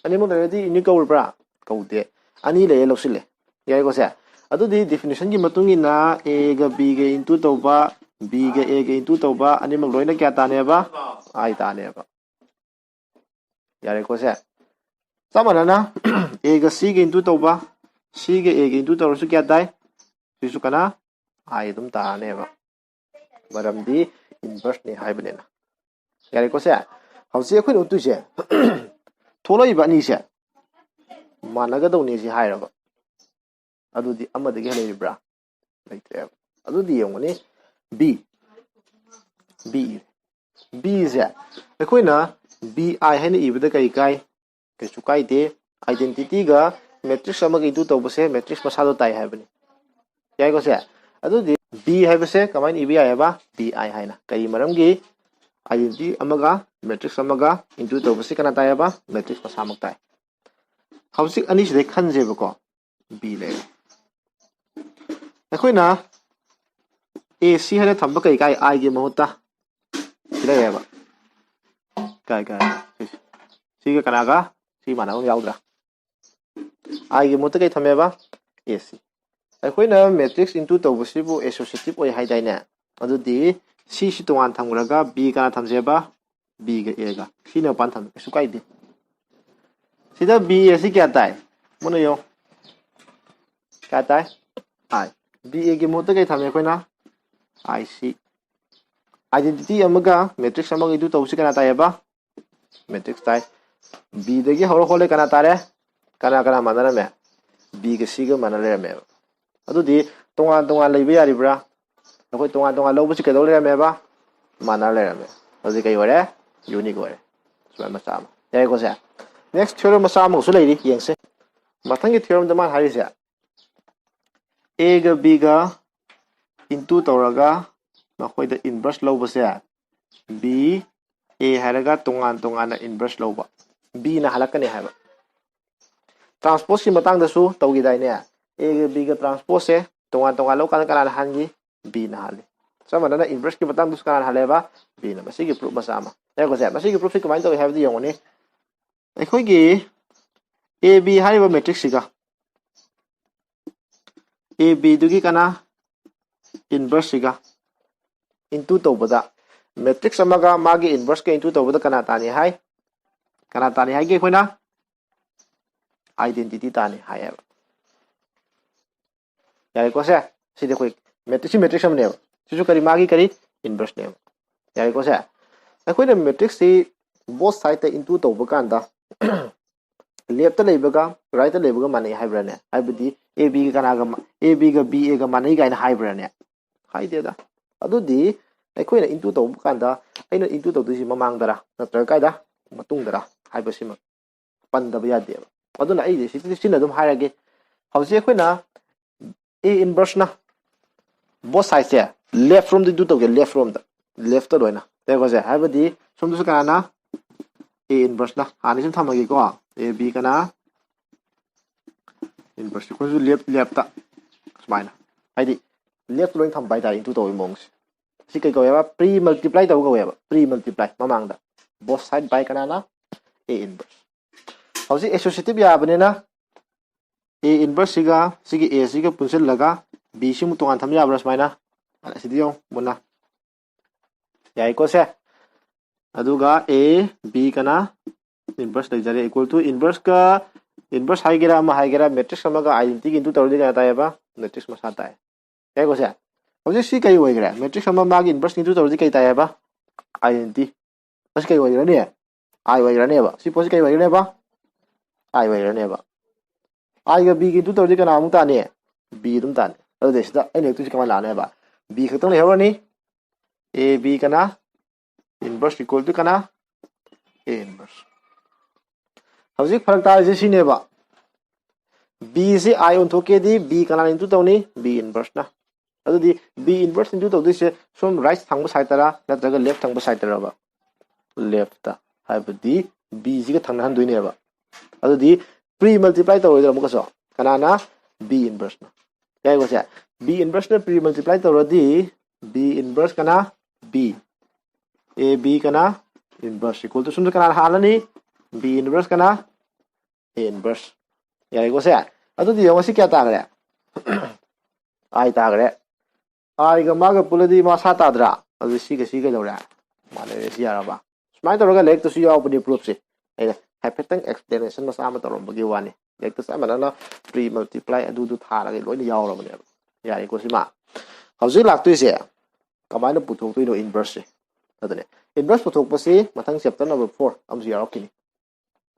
ꯑꯅꯤꯃꯛ ꯂꯩꯔꯗꯤ unique ꯀꯧꯔꯕ꯭ꯔꯥ? ꯀꯧꯗꯦ꯫ ꯑꯅꯤ ꯂꯩꯌꯦ ꯂꯧꯁꯤꯜꯂꯦ꯫ ꯌꯥꯏꯀꯣ ꯁꯦ? ꯑꯗꯨꯗꯤ definition ꯒꯤ ꯃꯇꯨꯡ ꯏꯟꯅ A ꯒ B ꯒ into ꯇꯧꯕ, B ꯒ A ꯒ into ꯇꯧꯕ, ꯑꯅꯤꯃꯛ ꯂꯣꯏꯅ ꯀꯌꯥ ꯇꯥꯅꯦꯕ? I ꯇꯥꯅꯦꯕ꯫ ꯌꯥꯔꯦꯀꯣ ꯁꯦ? ꯆꯞ ꯃꯥꯟꯅꯅ A ꯒ C ꯒ into ꯇꯧꯕ, C ꯒ A ꯒ into ꯇꯧꯔꯁꯨ ꯀꯌꯥ ꯇꯥꯏ? ꯁꯤꯁꯨ ꯀꯅꯥ? I ꯑꯗꯨꯝ ꯇꯥꯔꯅꯦꯕ꯫ ꯃꯔꯝꯗꯤ inverse ꯅꯤ ꯍꯥꯏꯕꯅꯤꯅ꯫ ꯌꯥꯔꯦꯀꯣ ꯁꯦ? ꯍꯧꯖꯤꯛ ꯑꯩꯈꯣꯏꯅ ꯎꯠꯇꯣꯏꯁꯦ ꯊꯣꯛꯂꯛꯏꯕ ꯑꯅꯤꯁꯦ ꯃꯥꯟꯅꯒꯗꯧꯅꯤ ꯁꯤ ꯍꯥꯏꯔꯕ꯫ ꯑꯗꯨꯗꯤ ꯑꯃꯗꯒꯤ ꯍꯦꯟꯅ ꯂꯩꯕ꯭ꯔꯥ? ꯂꯩꯇ꯭ꯔꯦꯕ꯫ ꯑꯗꯨꯗꯤ ꯌꯦꯡꯉꯨꯅꯦ, B, B, B ꯁꯦ ꯑꯩꯈꯣꯏꯅ B I ꯍꯥꯏꯅ ꯏꯕꯗ ꯀꯔꯤ ꯀꯥꯏ? ꯀꯩꯁꯨ ꯀꯥꯏꯗꯦ꯫ Identity ꯒ matrix ꯑꯃꯒ into ꯇꯧꯕꯁꯦ matrix ꯃꯁꯥꯗꯣ ꯇꯥꯏ ꯍꯥꯏꯕꯅꯤ꯫ ꯌꯥꯏꯀꯣ ꯁꯦ? ꯑꯗꯨꯗꯤ B ꯍꯥꯏꯕꯁꯦ ꯀꯃꯥꯏꯅ ꯏꯕ ꯌꯥꯏꯑꯕ? B I ꯍꯥꯏꯅ꯫ ꯀꯔꯤ ꯃꯔꯝꯒꯤ? Identity ꯑꯃꯒ matrix ꯑꯃꯒ into ꯇꯧꯕꯁꯤ ꯀꯅꯥ ꯇꯥꯏꯑꯕ? Matrix ꯃꯁꯥꯃꯛ ꯇꯥꯏ꯫ ꯍꯧꯖꯤꯛ ꯑꯅꯤꯁꯤꯗꯩ ꯈꯟꯁꯦꯕꯀꯣ꯫ B ꯂꯩꯔꯦ꯫ ꯑꯩꯈꯣꯏꯅ A C ꯍꯥꯏꯅ ꯊꯝꯕ ꯀꯩ ꯀꯥꯏ? I ꯒꯤ ꯃꯍꯨꯠꯇ ꯁꯤ ꯂꯩꯔꯦꯕ꯫ ꯀꯥꯏ, ꯀꯥꯏ, ꯁꯤꯁꯦ꯫ ꯁꯤꯒ ꯀꯅꯥꯒ? ꯁꯤ ꯃꯥꯟꯅꯕ ꯑꯃ ꯌꯥꯎꯗ꯭ꯔꯥ? I ꯒꯤ ꯃꯍꯨꯠꯇ ꯀꯩ ꯊꯝꯃꯦꯕ? A C꯫ ꯑꯩꯈꯣꯏꯅ matrix into ꯇꯧꯕꯁꯤꯕꯨ associative ꯑꯣꯏ ꯍꯥꯏꯗꯥꯏꯅꯦ? ꯑꯗꯨꯗꯤ C ꯁꯤ ꯇꯣꯉꯥꯟ ꯊꯝꯈ꯭ꯔꯒ B ꯀꯅꯥ ꯊꯝꯁꯦꯕ? B ꯒ A ꯒ꯫ ꯁꯤꯅ ꯃꯄꯥꯟ ꯊꯝꯃꯦ, ꯀꯩꯁꯨ ꯀꯥꯏꯗꯦ꯫ ꯁꯤꯗ B A C ꯀꯌꯥ ꯇꯥꯏ? ꯃꯨꯟꯅ ꯌꯦꯡꯉꯣ꯫ ꯀꯌꯥ ꯇꯥꯏ? I꯫ B A ꯒꯤ ꯃꯍꯨꯠꯇ ꯀꯩ ꯊꯝꯃꯦ ꯑꯩꯈꯣꯏꯅ? I C꯫ Identity ꯑꯃꯒ matrix ꯑꯃꯒ into ꯇꯧꯕꯁꯤ ꯀꯅꯥ ꯇꯥꯏꯌꯦꯕ? Matrix ꯇꯥꯏ꯫ ꯕꯤꯗꯒꯤ ꯍꯧꯔ ꯍꯣꯜꯂꯦ ꯀꯅꯥ ꯇꯥꯔꯦ? ꯀꯅꯥ ꯀꯅꯥ ꯃꯥꯟꯅꯔꯝꯃꯦ? ꯕꯤꯒ ꯁꯤꯒ ꯃꯥꯟꯅ ꯂꯩꯔꯝꯃꯦꯕ꯫ ꯑꯗꯨꯗꯤ ꯇꯣꯉꯥꯟ ꯇꯣꯉꯥꯟ ꯂꯩꯕ ꯌꯥꯔꯤꯕ꯭ꯔꯥ? ꯑꯩꯈꯣꯏ ꯇꯣꯉꯥꯟ ꯇꯣꯉꯥꯟ ꯂꯧꯕꯁꯤ ꯀꯩꯗꯧ ꯂꯩꯔꯝꯃꯦꯕ? ꯃꯥꯟꯅ ꯂꯩꯔꯝꯃꯦ꯫ ꯑꯗꯨꯗꯤ ꯀꯩ ꯑꯣꯏꯔꯦ? ꯌꯨꯅꯤꯛ ꯑꯣꯏꯔꯦ꯫ ꯁꯨꯃꯥꯏꯅ ꯃꯆꯥ ꯑꯃ ꯌꯥꯏꯀꯣ ꯁꯦ꯫ ꯅꯦꯛꯁ ꯊꯤꯑꯣꯔꯝ ꯃꯆꯥ ꯑꯃꯒꯁꯨ ꯂꯩꯔꯤ, ꯌꯦꯡꯁꯦ꯫ ꯃꯊꯪꯒꯤ ꯊꯤꯑꯣꯔꯝꯗ ꯃꯥꯅ ꯍꯥꯏꯔꯤꯁꯦ, ꯑꯦꯒ ꯕꯤꯒ ꯏꯟꯇꯨ ꯇꯧꯔꯒ ꯃꯈꯣꯏꯗ ꯏꯟꯚꯔꯁ ꯂꯧꯕꯁꯦ, ꯕꯤ ꯑꯦ ꯍꯥꯏꯔꯒ ꯇꯣꯉꯥꯟ ꯇꯣꯉꯥꯟꯅ ꯏꯟꯚꯔꯁ ꯂꯧꯕ, ꯕꯤꯅ ꯍꯜꯂꯛꯀꯅꯤ ꯍꯥꯏꯕ꯫ ꯇ꯭ꯔꯥꯟꯁꯄꯣꯖꯀꯤ ꯃꯇꯥꯡꯗꯁꯨ ꯇꯧꯈꯤꯗꯥꯏꯅꯦ? ꯑꯦꯒ ꯕꯤꯒ ꯇ꯭ꯔꯥꯟꯁꯄꯣꯖꯁꯦ ꯇꯣꯉꯥꯟ ꯇꯣꯉꯥꯟ ꯂꯧꯀꯥꯟꯗ ꯀꯅꯥꯅ ꯍꯥꯟꯈꯤ? ꯕꯤꯅ ꯍꯥꯜꯂꯤ꯫ ꯆꯞ ꯃꯥꯟꯅꯅ ꯏꯟꯚꯔꯁꯀꯤ ꯃꯇꯥꯡꯗꯁꯨ ꯀꯅꯥꯅ ꯍꯥꯜꯂꯦꯕ? ꯕꯤꯅ꯫ ꯃꯁꯤꯒꯤ ꯄ꯭ꯔꯨꯐ ꯃꯆꯥ ꯑꯃ ꯂꯩꯔꯛꯄꯁꯦ꯫ ꯃꯁꯤꯒꯤ ꯄ꯭ꯔꯨꯐꯁꯤ ꯀꯃꯥꯏꯅ ꯇꯧꯏ ꯍꯥꯏꯕꯗꯨ ꯌꯦꯡꯉꯨꯅꯦ꯫ ꯑꯩꯈꯣꯏꯒꯤ ꯑꯦ ꯕꯤ ꯍꯥꯏꯔꯤꯕ ꯃꯦꯇ꯭ꯔꯤꯛꯁꯤꯒ ꯑꯦ ꯕꯤꯗꯨꯒꯤ ꯀꯅꯥ? ꯏꯟꯚꯔꯁꯁꯤꯒ ꯏꯟꯇꯨ ꯇꯧꯕꯗ, ꯃꯦꯇ꯭ꯔꯤꯛꯁ ꯑꯃꯒ ꯃꯥꯒꯤ ꯏꯟꯚꯔꯁꯀ ꯏꯟꯇꯨ ꯇꯧꯕꯗ ꯀꯅꯥ ꯇꯥꯅꯤ ꯍꯥꯏ? ꯀꯅꯥ ꯇꯥꯅꯤ ꯍꯥꯏꯒꯦ? ꯑꯩꯈꯣꯏꯅ ꯑꯥꯏꯗꯦꯟꯇꯤꯇꯤ ꯇꯥꯅꯤ ꯍꯥꯏꯌꯦꯕ꯫ ꯌꯥꯔꯦꯀꯣ ꯁꯦ? ꯁꯤꯗꯤ ꯑꯩꯈꯣꯏ ꯃꯦꯇ꯭ꯔꯤꯛꯁ, ꯁꯤ ꯃꯦꯇ꯭ꯔꯤꯛꯁ ꯑꯃꯅꯦꯕ꯫ ꯁꯤꯁꯨ ꯀꯔꯤ? ꯃꯥꯒꯤ ꯀꯔꯤ? ꯏꯟꯚꯔꯁꯅꯦꯕ꯫ ꯌꯥꯔꯦꯀꯣ ꯁꯦ? ꯑꯩꯈꯣꯏꯅ ꯃꯦꯇ꯭ꯔꯤꯛꯁꯁꯤ ꯕꯣꯠ ꯁꯥꯏꯗꯇ ꯏꯟꯇꯨ ꯇꯧꯕ ꯀꯥꯟꯗ ꯂꯦꯐꯇ ꯂꯩꯕꯒ ꯔꯥꯏꯠꯇ ꯂꯩꯕꯒ ꯃꯥꯟꯅꯩ ꯍꯥꯏꯕ꯭ꯔꯥꯅꯦ? ꯍꯥꯏꯕꯗꯤ ꯑꯦ ꯕꯤꯒ ꯀꯅꯥꯒ, ꯑꯦ ꯕꯤꯒ ꯕꯤ ꯑꯦꯒ ꯃꯥꯟꯅꯩ ꯀꯥꯏꯅ ꯍꯥꯏꯕ꯭ꯔꯥꯅꯦ? ꯍꯥꯏꯗꯦꯗ꯫ ꯑꯗꯨꯗꯤ ꯑꯩꯈꯣꯏꯅ ꯏꯟꯇꯨ ꯇꯧꯕ ꯀꯥꯟꯗ ꯑꯩꯅ ꯏꯟꯇꯨ ꯇꯧꯗꯣꯏꯁꯤ ꯃꯃꯥꯡꯗꯔ ꯅꯠꯇ꯭ꯔꯒ ꯀꯥꯏꯗ? ꯃꯇꯨꯡꯗꯔ ꯍꯥꯏꯕꯁꯤꯃ ꯄꯟꯗꯕ ꯌꯥꯗꯦꯕ꯫ ꯑꯗꯨꯅ ꯑꯩꯗꯤ ꯁꯤ, ꯁꯤꯅ ꯑꯗꯨꯝ ꯍꯥꯏꯔꯒꯦ꯫ ꯍꯧꯖꯤꯛ ꯑꯩꯈꯣꯏꯅ ꯑꯦ ꯏꯟꯚꯔꯁꯅ ꯕꯣꯠ ꯁꯥꯏꯗꯁꯦ ꯂꯦꯐ ꯔꯣꯝꯗ ꯏꯟꯇꯨ ꯇꯧꯒꯦ, ꯂꯦꯐ ꯔꯣꯝꯗ, ꯂꯦꯐꯇ ꯂꯣꯏꯅ ꯂꯦꯐ ꯁꯦ꯫ ꯍꯥꯏꯕꯗꯤ ꯁꯣꯝꯗꯁꯨ ꯀꯅꯥꯅ? ꯑꯦ ꯏꯟꯚꯔꯁꯅ꯫ ꯍꯥꯟꯅ ꯁꯨꯝ ꯊꯝꯃꯒꯦꯀꯣ, ꯑꯦ ꯕꯤ ꯀꯅꯥ? ꯏꯟꯚꯔꯁ꯫ ꯑꯩꯈꯣꯏꯁꯨ ꯂꯦꯐ, ꯂꯦꯐꯇ ꯁꯨꯃꯥꯏꯅ, ꯍꯥꯏꯗꯤ ꯂꯦꯐꯇ ꯂꯣꯏꯅ ꯊꯝꯕ ꯍꯥꯏꯇꯥꯔꯦ, ꯏꯟꯇꯨ ꯇꯧꯕꯒꯤ ꯃꯑꯣꯡꯁꯦ꯫ ꯁꯤ ꯀꯩ ꯀꯧꯋꯦꯕ? ꯄ꯭ꯔꯤ ꯃꯜꯇꯤꯄ꯭ꯂꯥꯏ ꯇꯧꯕ ꯀꯧꯋꯦꯕ꯫ ꯄ꯭ꯔꯤ ꯃꯜꯇꯤꯄ꯭ꯂꯥꯏ ꯃꯃꯥꯡꯗ, ꯕꯣꯠ ꯁꯥꯏꯗ ꯕꯥꯏ ꯀꯅꯥꯅ? ꯑꯦ ꯏꯟꯚꯔꯁ꯫ ꯍꯧꯖꯤꯛ ꯑꯦꯁꯣꯁꯤꯌꯦꯇꯤꯚ ꯌꯥꯕꯅꯤꯅ ꯑꯦ ꯏꯟꯚꯔꯁꯁꯤꯒ ꯁꯤꯒꯤ ꯑꯦꯁꯤꯒ ꯄꯨꯟꯁꯤꯜꯂꯒ ꯕꯤꯁꯤꯃꯨꯛ ꯇꯣꯉꯥꯟ ꯊꯝ ꯌꯥꯕ꯭ꯔꯥ ꯁꯨꯃꯥꯏꯅ? ꯑꯁꯤꯗꯤ ꯌꯦꯡꯉꯨ ꯃꯨꯟꯅ꯫ ꯌꯥꯏꯀꯣ ꯁꯦ? ꯑꯗꯨꯒ ꯑꯦ ꯕꯤ ꯀꯅꯥ? ꯏꯟꯚꯔꯁ ꯂꯩꯖꯔꯦ, ꯏꯀ꯭ꯋꯦꯜ ꯇꯨ ꯏꯟꯚꯔꯁꯀ, ꯏꯟꯚꯔꯁ ꯍꯥꯏꯒꯦꯔꯥ ꯑꯃ ꯍꯥꯏꯒꯦꯔꯥ, ꯃꯦꯇ꯭ꯔꯤꯛꯁ ꯑꯃꯒ ꯑꯥꯏꯗꯦꯟꯇꯤꯇꯤꯒ ꯏꯟꯇꯨ ꯇꯧꯔꯗꯤ ꯀꯅꯥ ꯇꯥꯏꯌꯦꯕ? ꯃꯦꯇ꯭ꯔꯤꯛꯁ ꯃꯁꯥ ꯇꯥꯏ꯫ ꯌꯥꯏꯀꯣ ꯁꯦ? ꯍꯧꯖꯤꯛ ꯁꯤ ꯀꯩ ꯑꯣꯏꯈ꯭ꯔꯦ? ꯃꯦꯇ꯭ꯔꯤꯛꯁ ꯑꯃ ꯃꯥꯒꯤ ꯏꯟꯚꯔꯁ ꯏꯟꯇꯨ ꯇꯧꯔꯗꯤ ꯀꯩ ꯇꯥꯏꯌꯦꯕ? ꯑꯥꯏꯗꯦꯟꯇꯤꯇꯤ꯫ ꯑꯁꯤ ꯀꯩ ꯑꯣꯏꯈ꯭ꯔꯅꯤ? I ꯑꯣꯏꯈ꯭ꯔꯅꯦꯕ꯫ ꯁꯤ ꯄꯣꯠꯁꯤ ꯀꯩ ꯑꯣꯏꯈ꯭ꯔꯅꯦꯕ? I ꯑꯣꯏꯈ꯭ꯔꯅꯦꯕ꯫ I ꯒ B ꯒ into ꯇꯧꯔꯗꯤ ꯀꯅꯥ ꯑꯃꯨꯛ ꯇꯥꯅꯤ? B ꯑꯗꯨꯝ ꯇꯥꯅꯤ꯫ ꯑꯗꯨꯗꯤ ꯁꯤꯗ ꯑꯩꯅ ꯂꯩꯔꯛꯇꯣꯏꯁꯤ ꯀꯃꯥꯏꯅ ꯂꯥꯛꯅꯦꯕ? B ꯈꯛꯇꯪ ꯂꯩꯍꯧꯔꯅꯤ꯫ A B ꯀꯅꯥ? Inverse equal to ꯀꯅꯥ? A inverse꯫ ꯍꯧꯖꯤꯛ ꯐꯔꯛ ꯇꯥꯔꯤꯁꯦ ꯁꯤꯅꯦꯕ꯫ B ꯁꯤ I ꯑꯣꯟꯊꯣꯛꯀꯦꯗꯤ B ꯀꯅꯥꯅ into ꯇꯧꯅꯤ? B inverse ꯅ꯫ ꯑꯗꯨꯗꯤ B inverse into ꯇꯧꯗꯣꯏꯁꯦ ꯁꯣꯝ right ꯊꯪꯕ side ꯇꯔꯥ ꯅꯠꯇ꯭ꯔꯒ left ꯊꯪꯕ side ꯇꯔꯥꯕ? Left ꯇ꯫ ꯍꯥꯏꯕꯗꯤ B ꯁꯤꯒ ꯊꯪꯅꯍꯟꯗꯣꯏꯅꯦꯕ꯫ ꯑꯗꯨꯗꯤ pre multiply ꯇꯧꯔꯣꯏꯗ꯭ꯔꯥ ꯑꯃꯨꯛꯀꯁꯨ? ꯀꯅꯥꯅ? B inverse ꯅ꯫ ꯌꯥꯏꯀꯣ ꯁꯦ? B inverse ꯅ pre multiply ꯇꯧꯔꯗꯤ B inverse ꯀꯅꯥ? B꯫ A B ꯀꯅꯥ? Inverse equal to ꯁꯣꯝꯗ ꯀꯅꯥꯅ ꯍꯥꯜꯂꯅꯤ? B inverse ꯀꯅꯥ? A inverse꯫ ꯌꯥꯔꯦꯀꯣ ꯁꯦ? ꯑꯗꯨꯗꯤ ꯌꯦꯡꯉꯣ ꯁꯤ ꯀꯌꯥ ꯇꯥꯈ꯭ꯔꯦ? I ꯇꯥꯈ꯭ꯔꯦ꯫ I ꯒ ꯃꯥꯒ ꯄꯨꯜꯂꯗꯤ ꯃꯥ ꯁꯥ ꯇꯥꯗ꯭ꯔꯥ? ꯑꯗꯨꯗꯤ ꯁꯤꯒ ꯁꯤ ꯀꯩꯗꯧꯔꯦ? ꯃꯥꯟꯅꯔꯦ꯫ ꯁꯤ ꯌꯥꯔꯕ? ꯁꯨꯃꯥꯏꯅ ꯇꯧꯔꯒ ꯂꯥꯏꯔꯤꯛꯇꯁꯨ ꯌꯥꯎꯕꯅꯤ proof ꯁꯦ꯫ ꯑꯩꯅ ꯍꯥꯏꯐꯦꯠꯇꯪ explanation ꯃꯆꯥ ꯑꯃ ꯇꯧꯔꯝꯕꯒꯤ ꯋꯥꯅꯤ꯫ ꯂꯥꯏꯔꯤꯛꯇ ꯆꯞ ꯃꯥꯟꯅꯅ pre multiply ꯑꯗꯨꯗꯨ ꯊꯥꯔꯒ ꯂꯣꯏꯅ ꯌꯥꯎꯔꯕꯅꯦꯕ꯫ ꯌꯥꯔꯦꯀꯣ ꯁꯤꯃ? ꯍꯧꯖꯤꯛ ꯂꯥꯛꯇꯣꯏꯁꯦ ꯀꯃꯥꯏꯅ ꯄꯨꯊꯣꯛꯇꯣꯏꯅꯣ inverse ꯁꯦ? ꯑꯗꯨꯅꯦ, inverse ꯄꯨꯊꯣꯛꯄꯁꯤ ꯃꯊꯪ chapter number four ꯑꯃꯁꯨ ꯌꯥꯎꯔꯛꯈꯤꯅꯤ꯫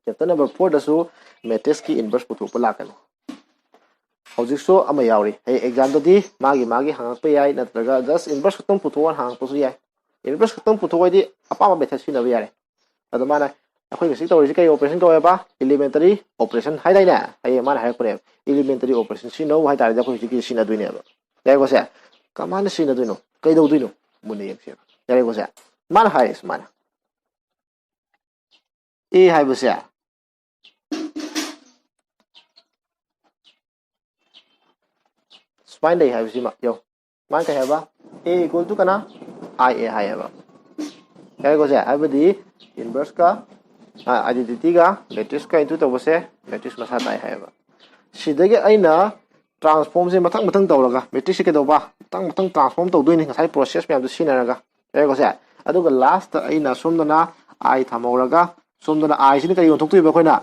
Chapter number four ꯗꯁꯨ matrix ꯀꯤ inverse ꯄꯨꯊꯣꯛꯄ ꯂꯥꯛꯀꯅꯤ꯫ ꯍꯧꯖꯤꯛꯁꯨ ꯑꯃ ꯌꯥꯎꯔꯤ꯫ ꯍꯌꯦꯡ exam ꯗꯗꯤ ꯃꯥꯒꯤ ꯃꯥꯒꯤ ꯍꯪꯉꯛꯄ ꯌꯥꯏ, ꯅꯠꯇ꯭ꯔꯒ just inverse ꯈꯛꯇꯪ ꯄꯨꯊꯣꯛꯑꯣꯅ ꯍꯪꯉꯛꯄꯁꯨ ꯌꯥꯏ꯫ Inverse ꯈꯛꯇꯪ ꯄꯨꯊꯣꯛꯑꯣ ꯍꯥꯏꯗꯤ ꯑꯄꯥꯝꯕ method ꯁꯤꯖꯤꯟꯅꯕ ꯌꯥꯔꯦ꯫ ꯑꯗꯣ ꯃꯥꯅ ꯑꯩꯈꯣꯏ ꯉꯁꯤ ꯇꯧꯔꯤꯁꯤ ꯀꯩ operation ꯀꯧꯋꯦꯕ? Elementary operation ꯍꯥꯏꯗꯥꯏꯅꯦ? ꯍꯌꯦꯡ ꯃꯥꯅ ꯍꯥꯏꯔꯛꯄꯅꯦꯕ, elementary operation ꯁꯤꯖꯤꯟꯅꯧ ꯍꯥꯏꯇꯥꯔꯗꯤ ꯑꯩꯈꯣꯏ ꯍꯧꯖꯤꯛꯀꯤ ꯁꯤꯖꯤꯟꯅꯗꯣꯏꯅꯦꯕ꯫ ꯌꯥꯏꯀꯣ ꯁꯦ? ꯀꯃꯥꯏꯅ ꯁꯤꯖꯤꯟꯅꯗꯣꯏꯅꯣ? ꯀꯩꯗꯧꯗꯣꯏꯅꯣ? ꯃꯨꯟꯅ ꯌꯦꯡꯁꯦꯕ꯫ ꯌꯥꯔꯦꯀꯣ ꯁꯦ? ꯃꯥꯅ ꯍꯥꯏꯔꯦ ꯁꯨꯃꯥꯏꯅ, A ꯍꯥꯏꯕꯁꯦ ꯁꯨꯃꯥꯏꯅ ꯂꯩ ꯍꯥꯏꯕꯁꯤꯃ ꯌꯦꯡꯉꯨ꯫ ꯃꯥꯅ ꯀꯩ ꯍꯥꯏꯕ? A equal to ꯀꯅꯥ? I A ꯍꯥꯏꯌꯦꯕ꯫ ꯌꯥꯔꯦꯀꯣ ꯁꯦ? ꯍꯥꯏꯕꯗꯤ inverse ꯀ, identity ꯒ matrix ꯀ into ꯇꯧꯕꯁꯦ matrix ꯃꯁꯥ ꯇꯥꯏ ꯍꯥꯏꯌꯦꯕ꯫ ꯁꯤꯗꯒꯤ ꯑꯩꯅ transform ꯁꯦ ꯃꯊꯪ ꯃꯊꯪ ꯇꯧꯔꯒ matrix ꯁꯦ ꯀꯩꯗꯧꯕ? ꯃꯊꯪ ꯃꯊꯪ transform ꯇꯧꯗꯣꯏꯅꯤ ꯉꯁꯥꯏ process ꯃꯌꯥꯝꯗꯣ ꯁꯤꯖꯤꯟꯅꯔꯒ꯫ ꯌꯥꯔꯦꯀꯣ ꯁꯦ? ꯑꯗꯨꯒ last ꯇ ꯑꯩꯅ ꯁꯣꯝꯗꯅ I ꯊꯝꯍꯧꯔꯒ ꯁꯣꯝꯗꯅ I ꯁꯤꯅ ꯀꯔꯤ ꯑꯣꯟꯊꯣꯛꯇꯣꯏꯕ? ꯑꯩꯈꯣꯏꯅ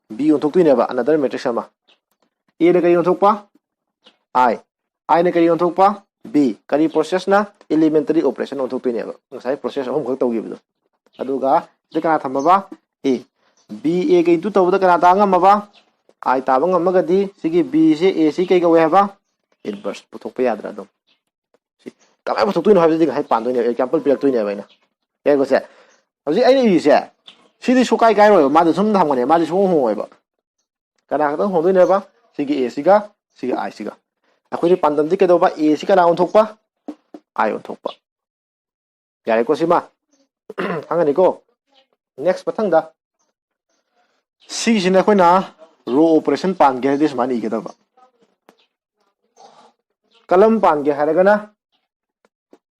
B ꯑꯣꯟꯊꯣꯛꯇꯣꯏꯅꯦꯕ, another matrix ꯑꯃ꯫ A ꯅ ꯀꯔꯤ ꯑꯣꯟꯊꯣꯛꯄ? I꯫ I ꯅ ꯀꯔꯤ ꯑꯣꯟꯊꯣꯛꯄ? B꯫ ꯀꯔꯤ process ꯅ? Elementary operation ꯑꯣꯟꯊꯣꯛꯇꯣꯏꯅꯦꯕ, ꯉꯁꯥꯏ process ꯑꯍꯨꯝꯈꯛ ꯇꯧꯈꯤꯕꯗꯣ꯫ ꯑꯗꯨꯒ ꯁꯤꯗ ꯀꯅꯥ ꯊꯝꯃꯕ? A꯫ B A ꯒ into ꯇꯧꯕꯗ ꯀꯅꯥ ꯇꯥ ꯉꯝꯃꯕ? I ꯇꯥꯕ ꯉꯝꯃꯒꯗꯤ ꯁꯤꯒꯤ B ꯁꯦ A ꯁꯤ ꯀꯩ ꯀꯧꯋꯦ ꯍꯥꯏꯕ? Inverse꯫ ꯄꯨꯊꯣꯛꯄ ꯌꯥꯗ꯭ꯔꯥ ꯑꯗꯨꯝ? ꯁꯤ ꯀꯃꯥꯏꯅ ꯄꯨꯊꯣꯛꯇꯣꯏꯅꯣ ꯍꯥꯏꯕꯗꯨꯗꯤ ꯉꯁꯥꯏ ꯄꯥꯟꯗꯣꯏꯅꯦꯕ, example ꯄꯤꯔꯛꯇꯣꯏꯅꯦꯕ ꯑꯩꯅ꯫ ꯌꯥꯏꯀꯣ ꯁꯦ? ꯍꯧꯖꯤꯛ ꯑꯩꯅ ꯏꯔꯤꯁꯦ ꯁꯤꯗꯤ ꯁꯨꯀꯥꯏ ꯀꯥꯏꯔꯣꯏꯕ, ꯃꯥꯗꯤ ꯁꯨꯝ ꯊꯝꯒꯅꯦ, ꯃꯥꯗꯤ ꯁꯨꯡꯍꯣꯡ ꯍꯣꯡꯉꯣꯏꯕ꯫ ꯀꯅꯥ ꯈꯛꯇꯪ ꯍꯣꯡꯗꯣꯏꯅꯦꯕ? ꯁꯤꯒꯤ A ꯁꯤꯒ ꯁꯤꯒꯤ I ꯁꯤꯒ꯫ ꯑꯩꯈꯣꯏꯗꯤ ꯄꯥꯟꯗꯝꯗꯤ ꯀꯩꯗꯧꯕ? A ꯁꯤ ꯀꯅꯥ ꯑꯣꯟꯊꯣꯛꯄ? I ꯑꯣꯟꯊꯣꯛꯄ꯫ ꯌꯥꯔꯦꯀꯣ ꯁꯤꯃ? ꯈꯪꯉꯅꯤꯀꯣ? Next ꯃꯊꯪꯗ ꯁꯤꯒꯤꯁꯤꯅ ꯑꯩꯈꯣꯏꯅ row operation ꯄꯥꯟꯒꯦ ꯍꯥꯏꯔꯗꯤ ꯁꯨꯃꯥꯏꯅ ꯏꯒꯗꯕ꯫ Column ꯄꯥꯟꯒꯦ ꯍꯥꯏꯔꯒꯅ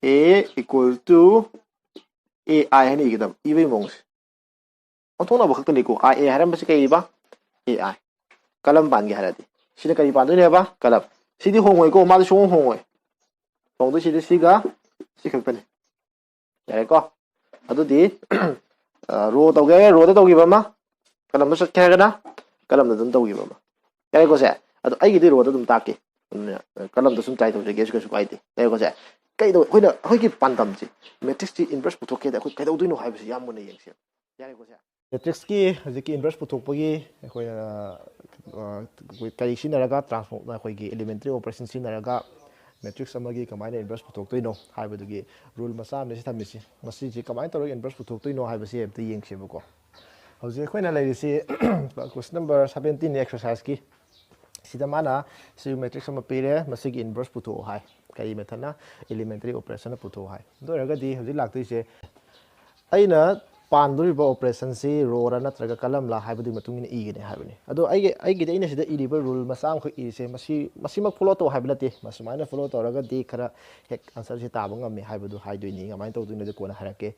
A equal to A I ꯍꯥꯏꯅ ꯏꯒꯗꯕ, ꯏꯕꯒꯤ ꯃꯑꯣꯡꯁꯦ꯫ ꯑꯣꯟꯊꯣꯛꯅꯕ ꯈꯛꯇꯅꯤꯀꯣ꯫ I A ꯍꯥꯏꯔꯝꯕꯁꯤ ꯀꯩ ꯏꯕ? A I꯫ Column ꯄꯥꯟꯒꯦ ꯍꯥꯏꯔꯗꯤ ꯁꯤꯅ ꯀꯔꯤ ꯄꯥꯟꯗꯣꯏꯅꯦꯕ? Column꯫ ꯁꯤꯗꯤ ꯍꯣꯡꯉꯣꯏꯀꯣ, ꯃꯥꯗꯤ ꯁꯨꯡꯍꯣꯡ ꯍꯣꯡꯉꯣꯏ꯫ ꯍꯣꯡꯗꯣꯏꯁꯤꯗꯤ ꯁꯤꯒ ꯁꯤ ꯈꯛꯇꯅꯤ꯫ ꯌꯥꯔꯦꯀꯣ? ꯑꯗꯨꯗꯤ row ꯇꯧꯒꯦ ꯍꯥꯏꯔꯒ row ꯗ ꯇꯧꯈꯤꯕ ꯑꯃ, column ꯗ ꯆꯠꯀꯦ ꯍꯥꯏꯔꯒꯅ column ꯗ ꯑꯗꯨꯝ ꯇꯧꯈꯤꯕ ꯑꯃ꯫ ꯌꯥꯔꯦꯀꯣ ꯁꯦ? ꯑꯗꯣ ꯑꯩꯒꯤꯗꯤ row ꯗ ꯑꯗꯨꯝ ꯇꯥꯛꯀꯦ꯫ ꯑꯗꯨꯅ column ꯗ ꯁꯨꯝ try ꯇꯧꯖꯒꯦꯁꯨ ꯀꯩꯁꯨ ꯀꯥꯏꯗꯦ꯫ ꯌꯥꯔꯦꯀꯣ ꯁꯦ? ꯀꯩꯗꯧ-, ꯑꯩꯈꯣꯏꯅ, ꯑꯩꯈꯣꯏꯒꯤ ꯄꯥꯟꯗꯝꯁꯤ matrix ꯀꯤ inverse ꯄꯨꯊꯣꯛꯀꯦꯗ ꯑꯩꯈꯣꯏ ꯀꯩꯗꯧꯗꯣꯏꯅꯣ ꯍꯥꯏꯕꯁꯤ ꯌꯥꯝ ꯃꯨꯟꯅ ꯌꯦꯡꯁꯦ꯫ ꯌꯥꯔꯦꯀꯣ ꯁꯦ? Matrix ꯀꯤ ꯍꯧꯖꯤꯛꯀꯤ inverse ꯄꯨꯊꯣꯛꯄꯒꯤ ꯑꯩꯈꯣꯏꯅ, ꯑ, ꯑꯩꯈꯣꯏ ꯀꯔꯤ ꯁꯤꯖꯤꯟꯅꯔꯒ transform, ꯑꯩꯈꯣꯏꯒꯤ elementary operation ꯁꯤꯖꯤꯟꯅꯔꯒ matrix ꯑꯃꯒꯤ ꯀꯃꯥꯏꯅ inverse ꯄꯨꯊꯣꯛꯇꯣꯏꯅꯣ ꯍꯥꯏꯕꯗꯨꯒꯤ rule ꯃꯆꯥ ꯑꯃꯅꯤ ꯁꯤ ꯊꯝꯃꯤꯁꯤ꯫ ꯃꯁꯤꯁꯤ ꯀꯃꯥꯏꯅ ꯇꯧꯔꯒ inverse ꯄꯨꯊꯣꯛꯇꯣꯏꯅꯣ ꯍꯥꯏꯕꯁꯤ ꯑꯝꯇ ꯌꯦꯡꯁꯦꯕꯀꯣ꯫ ꯍꯧꯖꯤꯛ ꯑꯩꯈꯣꯏꯅ ꯂꯩꯔꯤꯁꯤ question number seventeen exercise ꯀꯤ꯫ ꯁꯤꯗ ꯃꯥꯅ ꯁꯤ matrix ꯑꯃ ꯄꯤꯔꯦ, ꯃꯁꯤꯒꯤ inverse ꯄꯨꯊꯣꯛꯑꯣ ꯍꯥꯏ꯫ ꯀꯔꯤ method ꯅ? Elementary operation ꯅ ꯄꯨꯊꯣꯛꯑꯣ ꯍꯥꯏ꯫ ꯑꯗꯨ ꯑꯣꯏꯔꯒꯗꯤ ꯍꯧꯖꯤꯛ ꯂꯥꯛꯇꯣꯏꯁꯦ, ꯑꯩꯅ ꯄꯥꯟꯗꯣꯔꯤꯕ operation ꯁꯤ row ꯔ ꯅꯠꯇ꯭ꯔꯒ column ꯂ ꯍꯥꯏꯕꯗꯨꯒꯤ ꯃꯇꯨꯡ ꯏꯟꯅ ꯏꯒꯅꯤ ꯍꯥꯏꯕꯅꯤ꯫ ꯑꯗꯣ ꯑꯩꯒꯤ, ꯑꯩꯒꯤꯗꯤ ꯑꯩꯅ ꯁꯤꯗ ꯏꯔꯤꯕ rule ꯃꯆꯥ ꯑꯃꯈꯛ ꯏꯔꯤꯁꯦ, ꯃꯁꯤ, ꯃꯁꯤꯃꯛ follow ꯇꯧ ꯍꯥꯏꯕ ꯅꯠꯇꯦ꯫ ꯃꯁꯨꯃꯥꯏꯅ follow ꯇꯧꯔꯒꯗꯤ ꯈꯔ ꯍꯦꯛ answer ꯁꯦ ꯇꯥꯕ ꯉꯝꯃꯤ ꯍꯥꯏꯕꯗꯨ ꯍꯥꯏꯗꯣꯏꯅꯤ꯫ ꯀꯃꯥꯏꯅ ꯇꯧꯗꯣꯏꯅꯣꯗꯤ ꯀꯣꯟꯅ ꯍꯥꯏꯔꯛꯀꯦ꯫